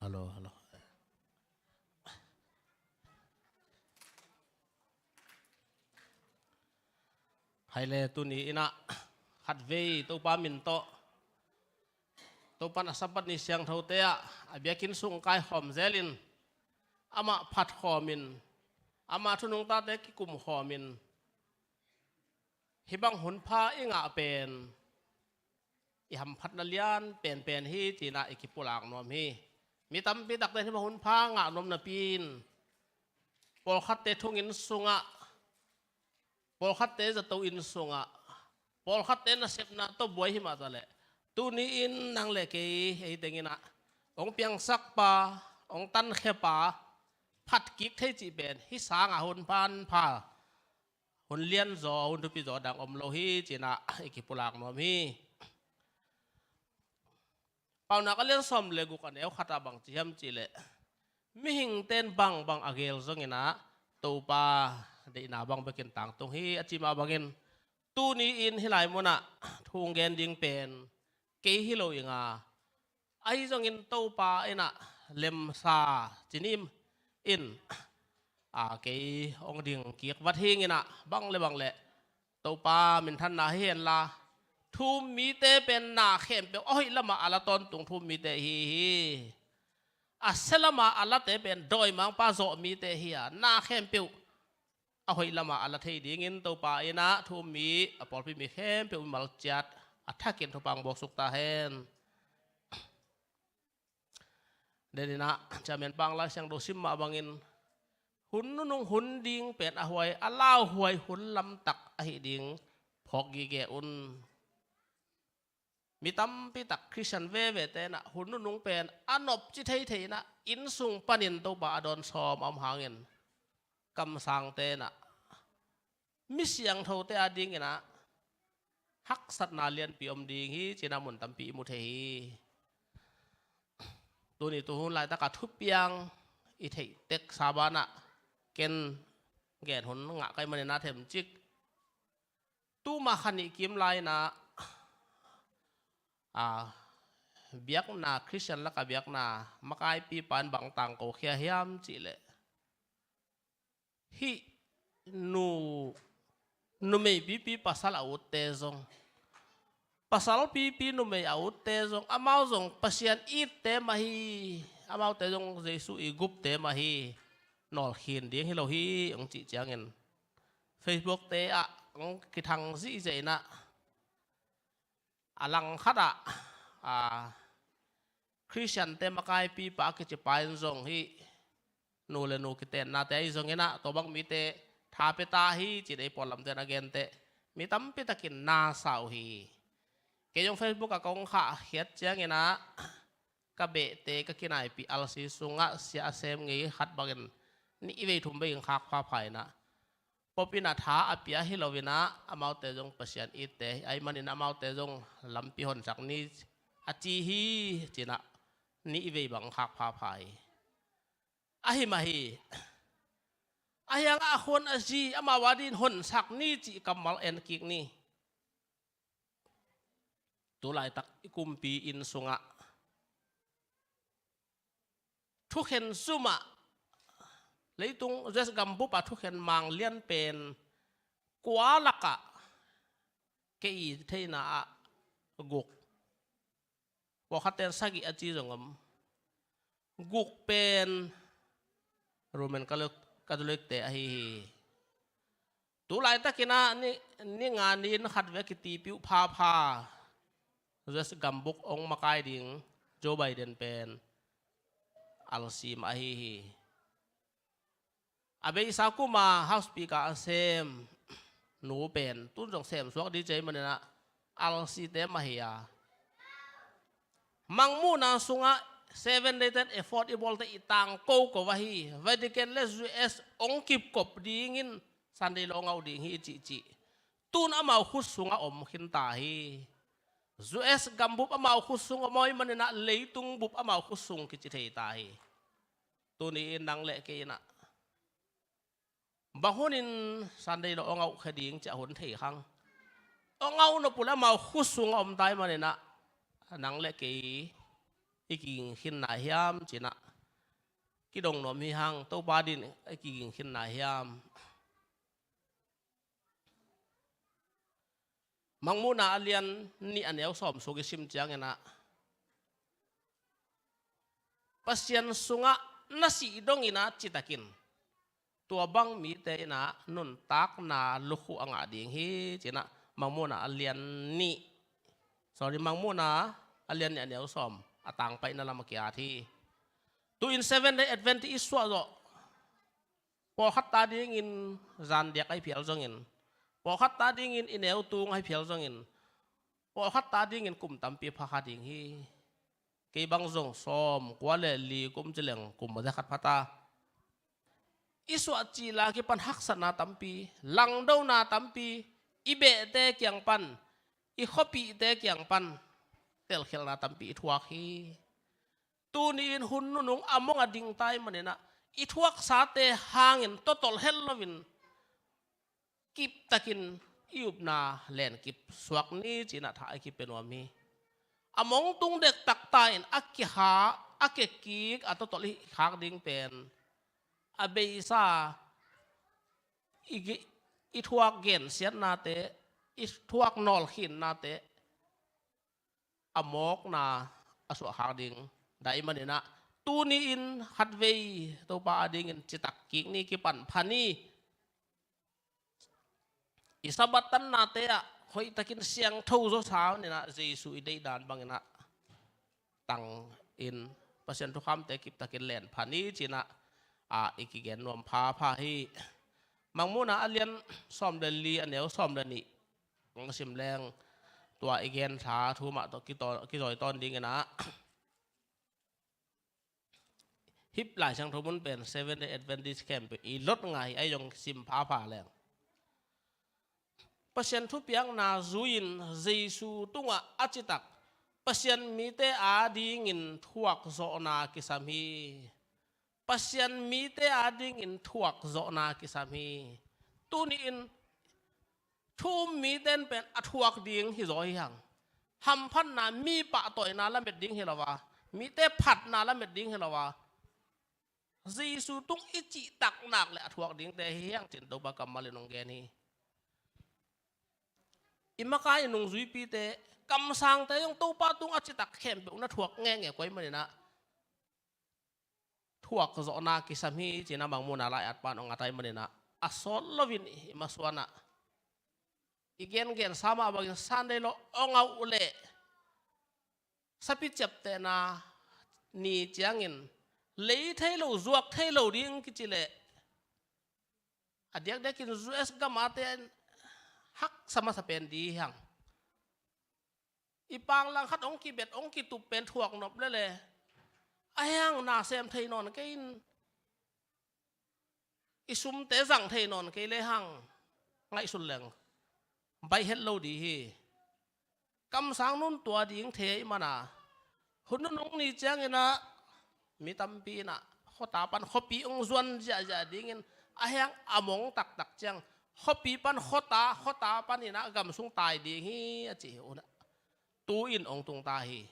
Hallo, hallo. Hai le, tuni in ah khatvei Topa min tawh, Topa in a Sabbath ni siangthote ah a biakinn sung kaikhawm zelin, amah phatkhawmin, ama thunungtate kikumkhawmin, hih bang hunpha i ngah pen i hamphatna lian penpen hi, ci-in ah i kipulak nuam hi. Mi tampi takte in hih bang hunpha ngah nuam napi-in, pawlkhatte thunginn sungah, pawlkhatte zato inn sungah, pawlkhatte nasepna tawh buai hi mah taleh, tuni-in nang le kei, ei teng in ah hong piangsakpa, hong tankhia pa phatkik thei cih pen hih sangah hunpha, hun lianzaw, hun thupizaw dang om lo hi, ci-in ah i kipulak nuam hi. Paunak a lian sawm le guk, a neu khat ah bang ci hiam cih leh, mihingte in bangbang a geel zongin ah Topa deihna bang bekin tangtung hi, a ci mah bangin, tuni-in hih lai munah thu hong gen ding pen kei hi lo ing a, ahi zongin Topa in ah lemsa ci ni in, a, kei hong ding kik vat hing in ah, bang le bang le Topa minthanna hi henla, thu-um mite pen na khempeuh a hoih lamah a la tawntung thu-um mite hi hi. A sia lamah a late pen dawimangpa zawh mite hi a, na khempeuh a hoih lamah a la thei dingin Topa in ah thu-um mi, a pawlpi mi khempeuh mimal ciat a thakin thupha hong buaksuk ta hen. Denin ah Chairman Pang Lai Siangtho sim mah bangin, hun nunung hun ding pen a huai, a lauhuai hun lamtak ahih ding phawk gige un. Mi tampi tak Khristian vevete in ah hun nunung pen a nopci theithei in ah, inn sung panin Topa a dawn sawm a om hangin, kamsangte in ah, mi siangthote a dingin ah haksatna lianpi om ding hi, ci-in ah mun tampi i mu thei hi. Tuni tuhun laitak a thupiang i theih tek sa banah, ken gen hun ngah ka hih manin ah themcik, tuma kha nih kim lai-in ah, a, biakna, Khristian lak a biakna makaipipa in bang tangkokhia hiam cih leh, hih nu, numei pipi pasal a utte zong, pasal pipi numei a utte zong, amau zong Pasian itte mah hi, amaute zong Jesu i gupte mah hi, nawlkhin ding hi lo hi, hong cih ciangin, Facebook-te ah hong kithang zihziah in ah, a langkhat ah, a, Khristiante makaipipa a kici pa in zong hih nu le nu kitennate ahi zongin ah, tua bang mite tha pia ta hi, ci-in ei pawl lamte in a gente, mi tampi takin na sa uh hi. Kei zong Facebook ah kong khahkhiat ciangin ah, ka behte, ka kinaipih alsi sungah sia a sem ngei khat bangin nih vei thum vei in khak phapha in ah, pop in ah tha a pia hi lo in ah, amaute zong Pasian itte ahih manin amaute zong lampi honsak ni a ci hi, ci-in ah nih vei bang khak phapha hi. Ahi mah hi. Ahi hangah a khuan a zi, amau a dingin honsak ni cih kammal en kik ni. Tu laitak i kumpi inn sungah thukhen zum ah, leitung U S gambup a thukhen mang lian pen kua lakah, kei theihna ah guk, pawlkhatte in sagih a ci zong om. Guk pen Roman Catholic, Catholic-te ahi hi. Tu laitakin ah ni, ni nga ni-in khatvei a kitipih uh phapha, U S gambup hong makai ding Joe Biden pen alsi mah ahi hi. A beisa kum a House Speaker a sem nu pen tun zong sem suak ding ci ahih manin ah alsite mah hi a, mangmuhna sungah Seven Day ten effort i bawlte i tang koko ahi. Vatican le U S hong kipkop dingin Sunday law hong auh ding hi i cihcih, tun amau khut sungah om khin ta hi. U S gambup amau khut sung om ahih manin ah leitung bup amau khut sung kici thei ta hi. Tuni-in nang le kei in ah bang hunin Sunday law hong auhkhia ding cih a hun thei khang, hong auh nop uh leh amau khut sungah om ta ahih manin ah nang le kei kiging khin nai hiam ci-in ah kidong nuam hi hang. Topa adingin i kiging khin nai hiam? Mangmuhna a lian nih a neu sawm sung i sim ciangin ah, Pasian sungah na sih dongin ah citakin tua bang mite in ah nuntakna lukhu a ngah ding hi ci-in ah Mangmuhna a lian nih, sorry, Mangmuhna a lian nih a neu sawm a tangpaihna lam a ki-at hi. Tu-in Seventh Day Adventist i suah zawh, pawlkhat ta dingin zan diak ahi phial zongin, pawlkhat ta dingin i neu tung ahi phial zongin, pawlkhat ta dingin kum tampi pha kha ding hi. Kei bang zong sawmkua le li kum ci leng kum a za khat pha ta. I suah cil a kipan haksatna tampi, langdona tampi, i behte kiang pan, i khuapihte kiang pan telkhialhna tampi i thuak hi. Tuni-in hun nunung a mong a ding ta ahih manin ah, i thuaksate hangin totol het loin kiptakin i upna lenkip suak ni ci-in ah tha i kipia nuam hi. A mong tung dektak ta-in a kihak, a kekik, a totol i khak ding pen a beisa i, i thuak gensiatnate, i thuak nawlkhinnate a mawkna a suahkhak ding. Tua ahih manin ah, tuni-in khatvei Topa adingin citak kik ni, kipan pha ni. I Sabbath tannate ah hoihtakin siangtho zawsa in ah, Jesu i deihdan bangin ah tangin Pasian thukhamte kiptakin len pha ni ci-in ah, a, i kigen nuam phapha hi. Mangmuhna a lian sawm le li a neu sawm le nih hong sim leng, tua i gen thei thu mah tawh kitawn, kizawi tawn dingin ah, hih Lai Siangtho mun pen Seventh Day Adventist khempeuh i lot ngai, ahi zong sim phapha leng, Pasian thupiakna zui-in Jesu tungah a citak Pasian mite adingin thuakzawhna kisam hi. Pasian mite adingin thuakzawhna kisam hi. Tuni-in thu um mite in pen a thuak ding hi zaw hi hang. Hamphatna, mi pahtawina lamet ding hi lo a, mite phatna lamet ding hi lo a, Jesu tung i cihtak nak leh a thuak dingte hi hang ci-in Topa kammal in hong gen hi. I makai i nungzuipite, kamsangte zong Topa tung a citak khempeuh na thuak ngenge koi manin ah, thuakzawhna kisam hi ci-in ah Mangmuhna lai-at pan hong at ahih manin ah, a sawt loin i masuan ah, i gengensa mah bangin Sunday law hong a uh leh, sapi ciaptehna ni ciangin lei thei lo, zuak thei lo ding kici leh, a diakdiakin U S gam ate in haksa masa pen ding hi hang. I panglang khat hong kibet, hong kitup pen thuak nop lel e, ahi hang na sem thei nawn kei in, i sumte zang thei nawn kei lehang, ngaihsun leng baih het lo ding hi. Kamsang nu'n tua ding thei ahih manin ah, hun nunung ni ciangin ah, mi tampi in ah khuata pan khuapi hong zuan ziahziah dingin, ahi hang a mong taktak ciang khuapi pan khuata, khuata panin ah gam sung tai ding hi, a ci hi un ah, tu-in hong tung ta hi.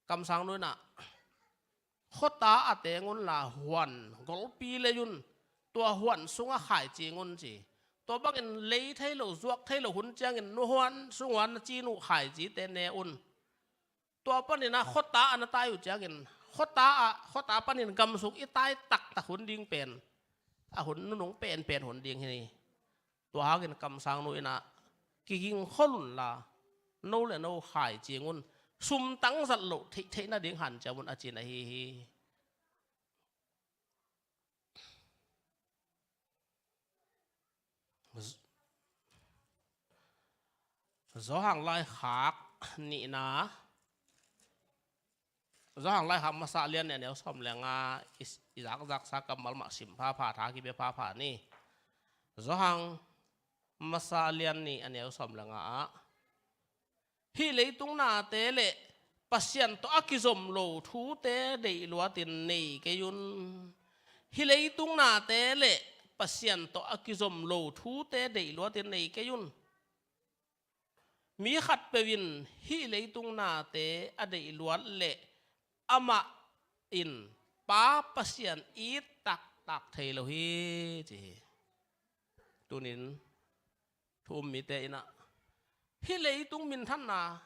Kamsang nu in ah, khuata a teng un la, huan golpi lei un, tua huan sungah khaici ing un ci. Tua bangin lei thei lo, zuak thei lo hun ciangin nu huan sung huan na cin uh khaicite ne un. Tua panin ah khuata a na tai uh ciangin, khuata ah, khuata panin gam sung i tai taktak hun ding pen, a hun nunung penpen hun ding hi. Tua hangin kamsang nu in ah, kiging khol un la, no le no khaici ing un, sumtang zat loh theihtheih nading hanciam un, a ci na hi hi. Johan laikhak nihna, Johan laikhak masa a lian nih, a neu sawm le nga, i, i zakzaksa kammal mah sim phapha, tha kipia phapha ni. Johan masa a lian nih, a neu sawm le nga ah, hih leitung nate le Pasian tawh a kizom lo thute deih luatin nei kei un. Hih leitung nate le Pasian tawh a kizom lo thute deih luatin nei kei un. Mi khatpeuh in hih leitung nate a deih luat leh amah in Pa Pasian it taktak thei lo hi, ci hi. Tunin thu um mite in ah hih leitung minthanna,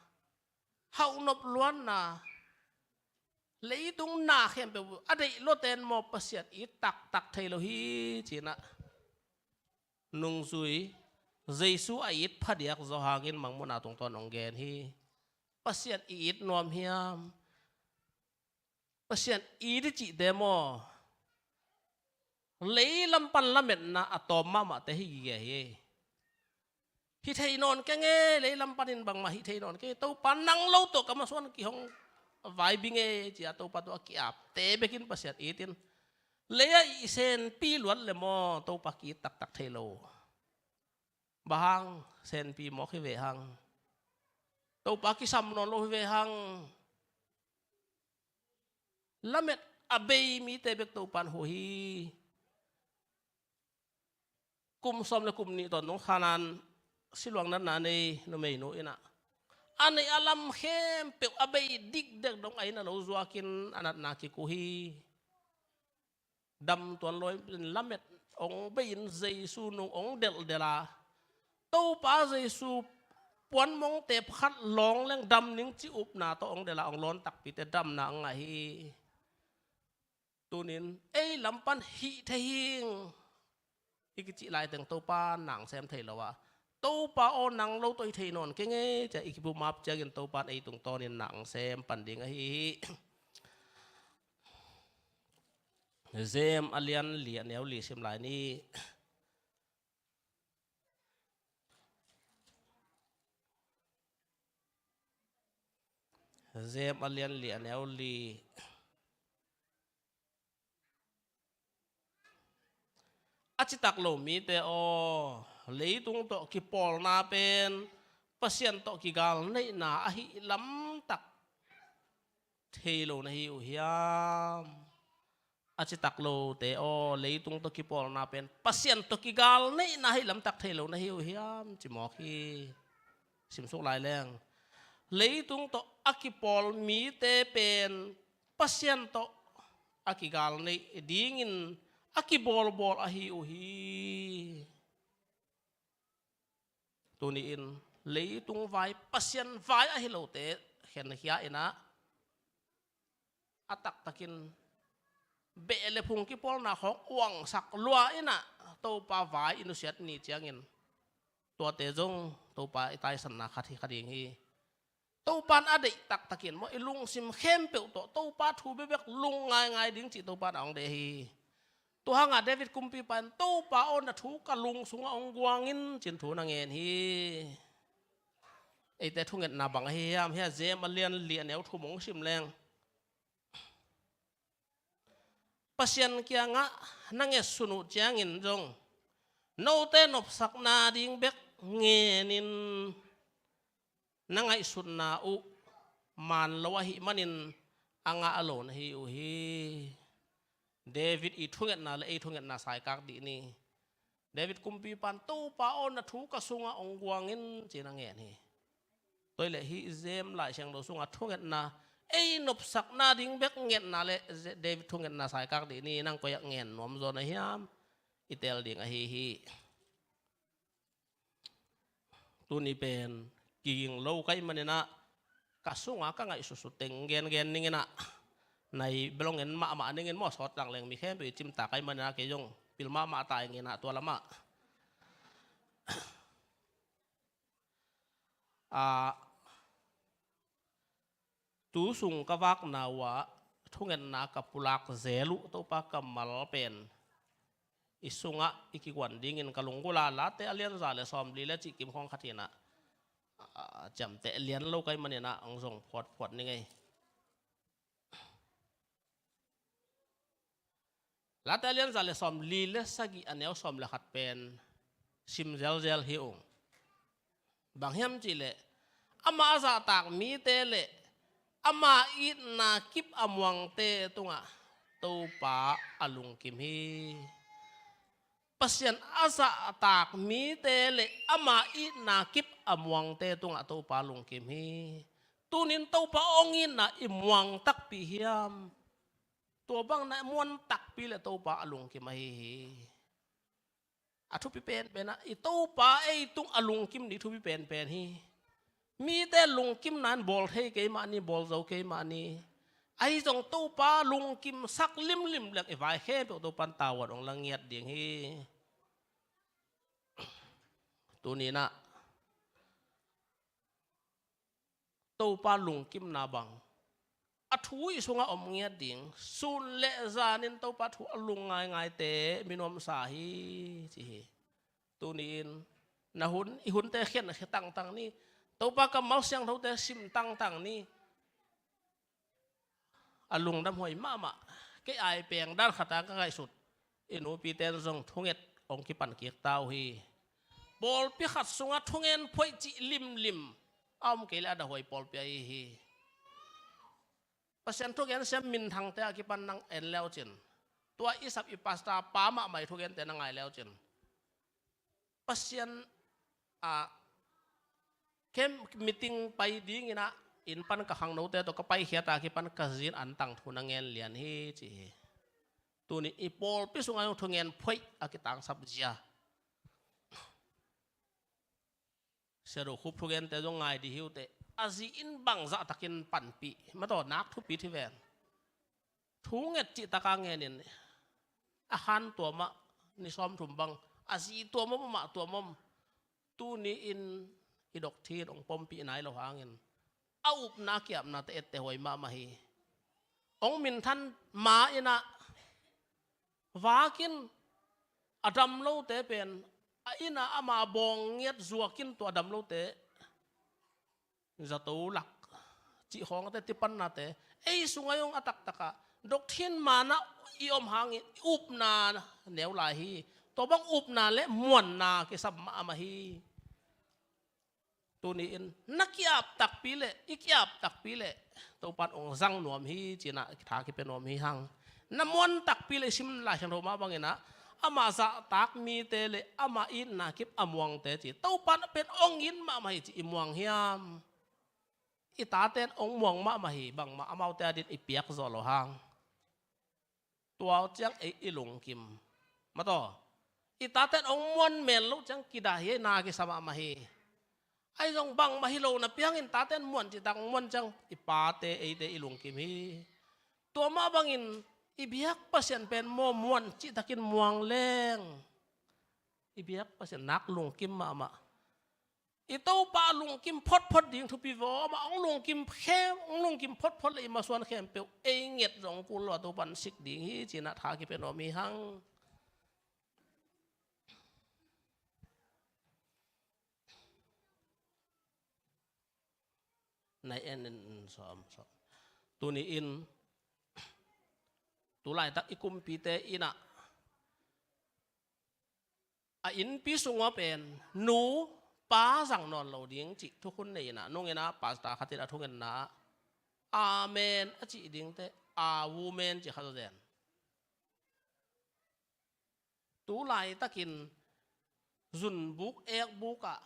hauhnop luanna, leitung na khempeuh a deih luaten maw Pasian it taktak thei lo hi, ci-in ah nungzui Jesu a it phadiak zaw hangin Mangmuhna tungtawn hong gen hi. Pasian i it nuam hiam? Pasian it i cihte maw, leilam pan lametna a tawm mahmahte hi gige hi. Hih thei nawn keng e, leilam panin bangmah hih thei nawn keng e, Topa nang lo tawh ka masuan kihong vaibing e, ci-a Topa tawh a ki-apte bekin Pasian it in, lei-ah i senpi luat leh maw Topa ki-it taktak thei lo. Bang hang? Senpi mawk hi ve hang. Topa kisam nawn lo hi ve hang. Lamet a bei mite bek Topa in huh hi. Kum sawm leh kum nih tawn dong Kanaan siluang natna nei numeinu in ah, a neih a lam khempeuh a bei dikdek dong a inn a lo zuakin a natna kikuh hi. Dam tuan lo in lamet hong bei-in Jesu nung hong delhdelh a, Topa Jesu puanmong teep khat lawng leng dam ning cih upna tawh hong delh a, hong lawn takpite damna hong ngah hi. Tunin ei lam pan hih thei hing i kicih laiteng Topa na hong sem thei lo a, Topa aw nang lo tawh hih thei nawn keng e, ci-a i kibumap ciangin Topa in ei tungtawnin na hong sem pan ding ahi hi. Jem a lian li a neu li sim lai ni. Jem a lian li a neu li. A citak lo mite aw, leitung tawh kipawlna pen Pasian tawh kigalneihna ahi lamtak thei lo na hi uh hiam? A citak lote aw, leitung tawh kipawlna pen Pasian tawh kigalneihna ahi lamtak thei lo na hi uh hiam, ci mawk hi. Simsuk lai leng, leitung tawh a kipawl mite pen Pasian tawh a kigalneih dingin a kibawlbawl ahi uh hi. Tuni-in leitung vai, Pasian vai ahi lote khenkhia in ah, a taktakin beh leh phung kipawlna khawng uangsak lua in ah, Topa vai i nusiat ni ciangin tuate zong Topa i taisanna khat hi kha ding hi. Topa in a deih taktakin maw, i lungsim khempeuh tawh Topa thu bekbek lung ngaingai ding cih Topa in a hong deih hi. Tua hangah David kumpipa in, Topa aw, na thu ka lung sungah hong guang in, ci-in thu na ngen hi. Eite thungetna bang ahi hiam? Hih a Jem a lian li a neu thum hong sim leng, Pasian kiangah na ngetsun uh ciangin zong note nopsakna ding bek ngenin na ngaihsutna uh maan lo ahih manin a ngah lo na hi uh hi. David i thungetna leh ei thungetna saikak dih ni. David kumpipa in, Topa aw, na thu ka sungah hong guang in, ci-in a ngen hi. Tua hi leh hih Jem Lai Siangtho sungah thungetna, ei nopsakna ding bek ngetna leh David thungetna saikak dih ni. Nang koi-ah ngen nuam zaw na hiam? I teel ding ahi hi. Tuni pen kiging lo ka hih manin ah, ka sungah ka ngaihsutsut teng gengen ning in ah, nai bel hong en mahmah ning in maw, sawt lang leng mi khempeuh i cimtak ka hih manin ah, kei zong pil mahmah ta ing in ah, tua lamah. Ah, tu sung ka vakna uh ah thungetna ka pulak zel uh Topa kammal pen i sungah i kiguan dingin ka lunggulh a, Late a lian za leh sawmli leh cih kim khawng khat hi in ah, ah, ciamteh lian lo ka hih manin ah hong zong phuatphuat ning ei. Late a lian za leh sawmli leh sagih a neu sawm leh khat pen sim zelzel hi ung. Bang hiam cih leh, ama a zahtak mite leh ama itna kip a muangte tungah Topa a lungkim hi. Pasian a zahtak mite le ama itna kip a muangte tungah Topa lungkim hi. Tunin Topa hong itna i muang takpi hiam? Tua bang na muan takpi le Topa a lungkim ahi hi. A thupi penpen ah i Topa ei tung a lungkim ding thupi penpen hi. Mite lungkimna in bawl thei kei mah ni, bawl zo kei mah ni. Ahi zong Topa lungkimsak limlim leng i vai khempeuh Topan tavuan hong la ngiat ding hi. Tuninah Topa lungkimna bang a thu i sungah om ngiat ding, sun le zanin Topa thu a lung ngaingaite min omsa hi, ci hi. Tuni-in na hun, i hunte khian a khia tangtang ni. Topa kammal siangthote sim tangtang ni. A lungdam huai mahmah. Kei ai peng dan khata ka ngaihsut, i nupite zong thunget hong kipan kik ta uh hi. Pawlpi khat sungah thungen phoih cih limlim a om kei le a da huai pawlpi ahi hi. Pasian thugen siam minthangte a kipan nang en leucin, tua i sap i pasta pa mahmah i thugente na ngai leucin, Pasian a kem meeting pai dinginah inn pan ka khangnote tawh ka paikhiat a kipan ka zin an tangthu na ngen lian hi, ci hi. Tuni i pawlpi sungah zong thungen phoih a kitangsap zia. Sia Do Khup thugente zong ngai dih hi uh teh, a zi in bangzah takin panpih mataw, nak thupi thi ven. Thunget cih taka ngenin a khan tuamah ni sawmthum bang, a zi tuamah, amah tuamah. Tuni-in i dokthin hong pompih nai lo hangin a upna a kiapnate ette huai mahmah hi. Hong minthan ma inah vakin a dam lote pen a innah ama bawng ngiat zuakin tua a dam lote zato lak cih khawngte tipannate ei sungah zong a taktakah dokthin manah i om hangin i upna neu lai hi. Tua bang upna le muanna kisam mahmah hi. Tuni-in na kiap takpi le i kiap takpi le Topan hong zang nuam hi, cinah tha kipia nuam hi hang. Na muan takpi le i sim Lai Siangtho mah banginah ama zahtak mite le ama itna kip a muangte ci, Topan pen hong it mahmah hi ci i muang hiam? I taten hong muang mahmah hi, bangmah amaute a din i piak zawh lo hang. Tua uh ciang ei i lungkim mataw, i taten hong muan mel loh ciang kida hi, na kisa mahmah hi. Ahi zong bangmah hi lo napi hangin taten muan cihtak hong muan ciang i pate eite i lungkim hi. Tua mah bangin i biak Pasian pen maw muan cihtakin muang leng i biak Pasian nak lungkim mahmah. I Topa a lungkim photphot ding thupi vaw, amah hong lungkim khem, hong lungkim photphot le i masuan khempeuh ei nget zong kul lo a Topan sik ding hi, cinah tha kipia nuam hi hang. Nai en in sawm sawm. Tuni-in tulaitak i kumpite innah a innpi sungah pen nu pa zang nawn lo ding cih thukhun nei inah nunginah pasta khatin a thungetna ah amen a cih dingte a women cih kha zawzen. Tulaitakin zunbuk ekbukah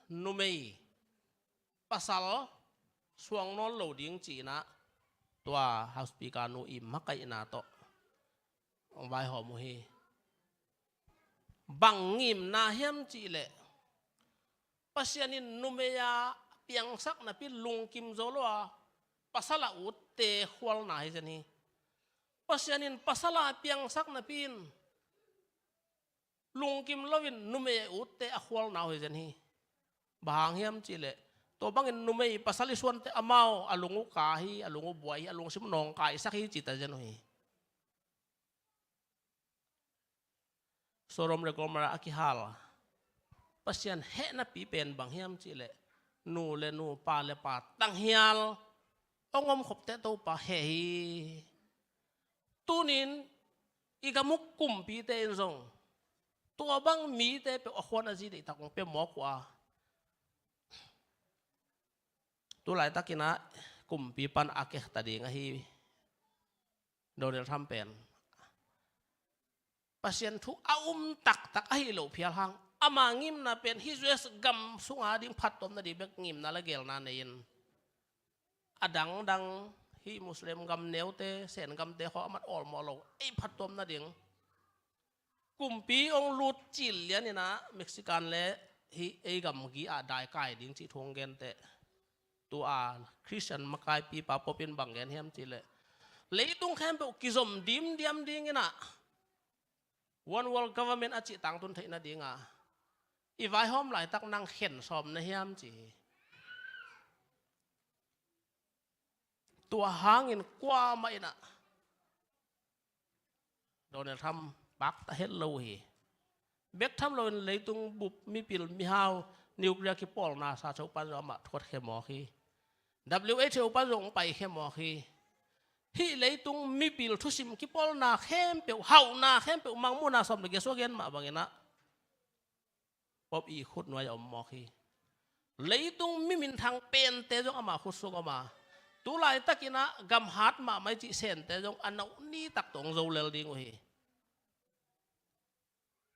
numei pasal suang nawn lo ding cinah tua house speaker nu i makaihna tawh hong vaihawm uh hi. Bang ngimna hiam cihleh Pasian in numei a piangsak napi lungkim zo lo a pasal a utte khualna hi zen hi. Pasian in pasal a piangsak napi in lungkim loin numei a utte a khualna uh hi zen hi. Bang hang hiam cihleh tua bangin numei pasal i suante amau a lung uh ka hi, a lung uh buai hi, a lungsim nawngkaisak hi cita zen uh hi. Sodom le Gomorrah a kihal Pasian hehnapi pen bang hiam cihleh nu le nu, pa le pa tanghial hong omkhopte Topa heh hi. Tunin i gamuk kumpite in zong tua bang mite peuh a khuan a zi deihtak hong pia mawk uh a, tulaitakinah kumpi pan a kehta ding ahi Donald Trump pen Pasian thu a um taktak ahi loh phial hang, ama ngimna pen hih U S gam sunga ding phattuamna ding bek ngimna le geelna nei-in, a dangdang hih Muslim gam neute, Sen gamte khawng a mat awlmawh lo, ei phattuamna ding. Kumpi hong lut cil lian in ah Mexican le hih ei gamgi ah daikai ding cih thu hong genteh. Tu-a Christian makaipipa Pope in bang gen hiam cih leh, leitung khempeuh kizom dimdiam ding in ah One World Government a cih tangtun theih nading a, i vaihawm laitak nang khen sawm na hiam ci hi. Tua hangin kuamah in ah Donald Trump pakta het lo hi. Bek tham loin leitung bup mipil mihau nuclear kipawlna sa cho pan zong amah thuat khe mawk hi. W H O pan zong pai khe mawk hi. Hih leitung mipil thusim kipawlna khempeuh, hauhna khempeuh, Mangmuhna sawm le giat sung a gen mah bangin ah Pope i khut nuai a om mawk hi. Leitung mi minthang pente zong ama khut sung om a, tu laitakin ah gamhat mahmah i cih Sente zong a nauh ni tak tawh hong zo lel ding uh hi.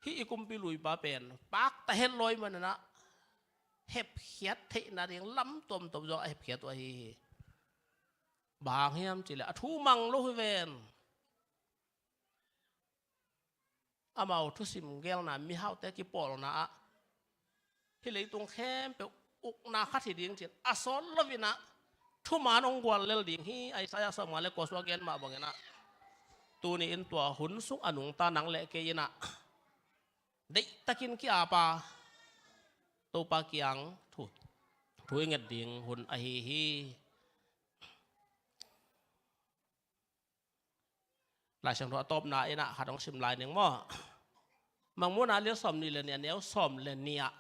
Hih i kumpi luipa pen pakta het lo ahih manin ah hepkhiat theihna ding lam tuamtuam zong a hepkhiat uh ahi hi. Bang hang hiam cih leh a thu mang lo hi ven. Amau thusim geelna mihaute kipawlna ah hih leitung khempeuh ukna khat hi ding ci-in a sawt lo-in ah thuman hong guallel ding hi. Isaiah sawmnga le kua sung a gen mah bangin ah tuni in tua hun sung a nungta nang le kei in ah deihtakin ki-ap a, Topa kiang thu, thu i nget ding hun ahi hi. Lai Siangtho a tawpna in ah khat hong sim lai ning maw. Mangmuhna a lian sawmnih le nih, a neu sawm le nih ah,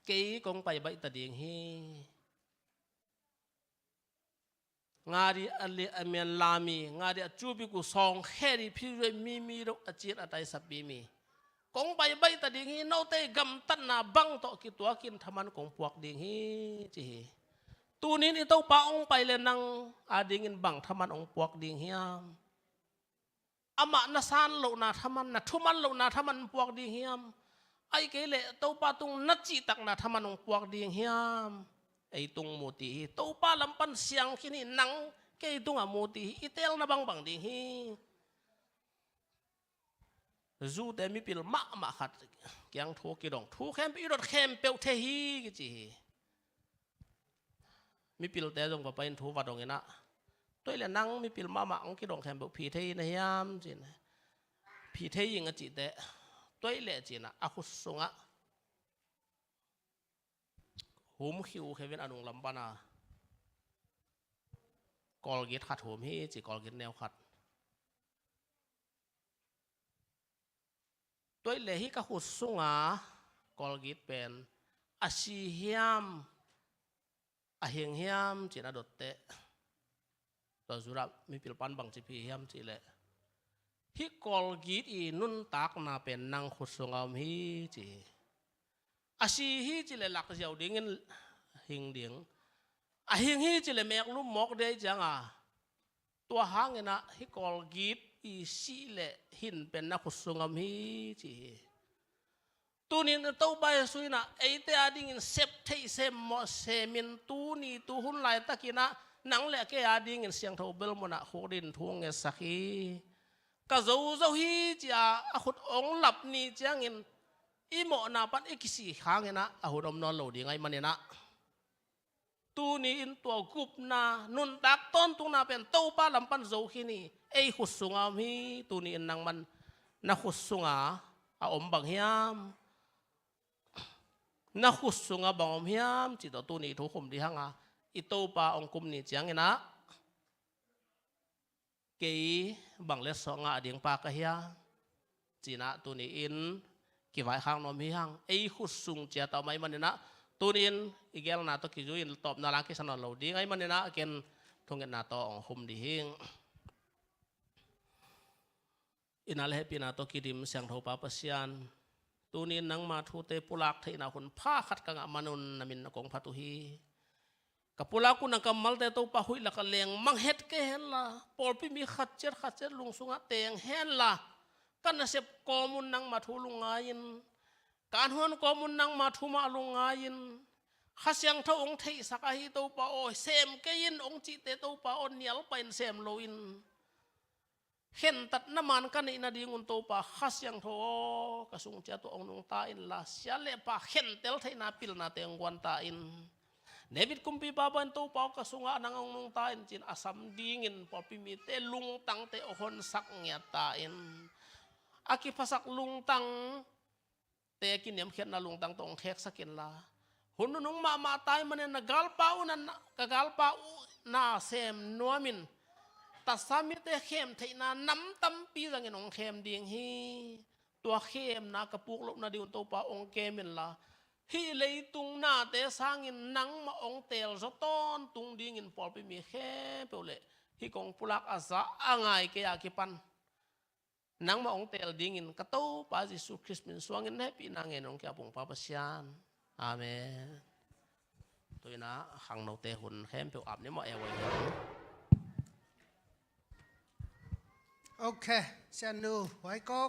kei kong pai baih ta ding hi. Nga di a liah a mian la mi, nga di a cubi gu sawng khe di phizuai mi mi deuh a cin a taisap bi mi. Kong pai baih ta ding hi, note i gamtatna bang tawh kituakin thaman kong puak ding hi ci hi. Tunin i Topa hong pai le nang a dingin bang thaman hong puak ding hiam? Amah na san lohna thaman, na thuman lohna thaman hong puak ding hiam? Ahih kei leh Topa tung na cihtakna thaman hong puak ding hiam? Ei tung mu ti hi. Topa lam pan siang khin hi, nang kei tungah mu ti hi. I teelna bangbang ding hi. Zute mipil mahmah khat kiang thu kidong, thu khempeuh i dot khempeuh thei hi kici hi. Mipilte zong va pai in thu va dong in ah, tua hi leh nang mipil mahmah hong kidong khempeuh phi thei na hiam ci-in, phi thei ing a cih teh, tua hi leh ci-in ah a khut sungah hum khiu khia in a nung lam pan a Colgate khat hum hi ci, Colgate neu khat. Tua hi leh hih ka khut sunga Colgate pen a si hiam, a hing hiam ci-in a dot teh, tua Judah mipil pan bang ci phi hiam cih leh, hih Colgate i nuntakna pen nang khut sunga om hi ci hi. A si hi cih leh lak ziau dingin hing ding. A hing hi cih leh meeklum mawk ding hi ciang a, tua hangin ah hih Colgate i sih leh hin pen na khut sunga om hi ci hi. Tunin Topa Jesu in ah eite a dingin sep theih, sem mawh semin, tuni tuhun laitakin ah nang le kei a dingin siangtho bel munah khukdin thu hong ngetsak hi. Ka zo zo hi ci-a a khut hong lap ni ciangin i mawhna pan i kisik hangin ah a hun om nawn lo ding ahih manin ah, tuni in tua gupna, nuntak tawntungna pen Topa lam pan zo khin hi. Ei khut sunga om hi. Tuni in nangman na khut sunga a om bang hiam? Na khut sunga bang om hiam cih tawh tuni thu khum ding hang a, i Topa hong kum ni ciangin ah kei bang letsong ngah ding pa ka hia? Ci-in ah tuni in kivaikhak nuam hi hang. Ei khut sung ciat a om ahih manin ah tuni in i geelna tawh kizui in tawpna la kisa nawn lo ding ahih manin ah ken thungetna tawh hong khum ding hi. I na le hehpihna tawh kidim siangtho Pa Pasian, tuni in nangma thute pulak theihna hun pha khat ka ngah manun na min na kong phat uh hi. Ka pulak un a kammalte Topa huih lak a leng mang het kei henla, pawlpi mi khat ciat khat ciat lung sungah teng henla, ka nasep kawm un nangma thu lungngai in, ka anhuan kawm un nangma thu mah lungngai in, Kha Siangtho hong theihsak ahi Topa aw, sem kei in hong cihte Topa aw, nial pah in sem lo in. Khentatna man ka neih nadingun Topa Kha Siangtho aw, ka sung ciat uh hong nungta inla, sia le pha khentel theihna pilnate hong guanta in. David kumpipa bangin Topa aw, ka sungah nang hong nungta in ci-in a sam dingin pawlpi mite lungtangte hong honsak ngiatta in. A kiphasak lungtang te kiniamkhiatna lungtang tawh hong kheksak inla, hun nunung mahmah tai manin na galpa uh na, ka galpa uh na sem nuamin, tatsa mite khem theihna nam tampi zangin hong khem ding hi. Tua khemna ka puk loh nadingun Topa hong kem inla, hih leitung nate sangin nangmah hong teel zaw tawntung dingin pawlpi mi khempeuh le hih kong pulak a za a ngai kei a kipan nangmah hong teel dingin ka Topa Jesu Khrist min suangin na hehpihna ngen hong kia pungpa Pasian. Amen. Tuina khangnote hun khempeuh ap ni maw, e wai. Ok, Sianu Huaikok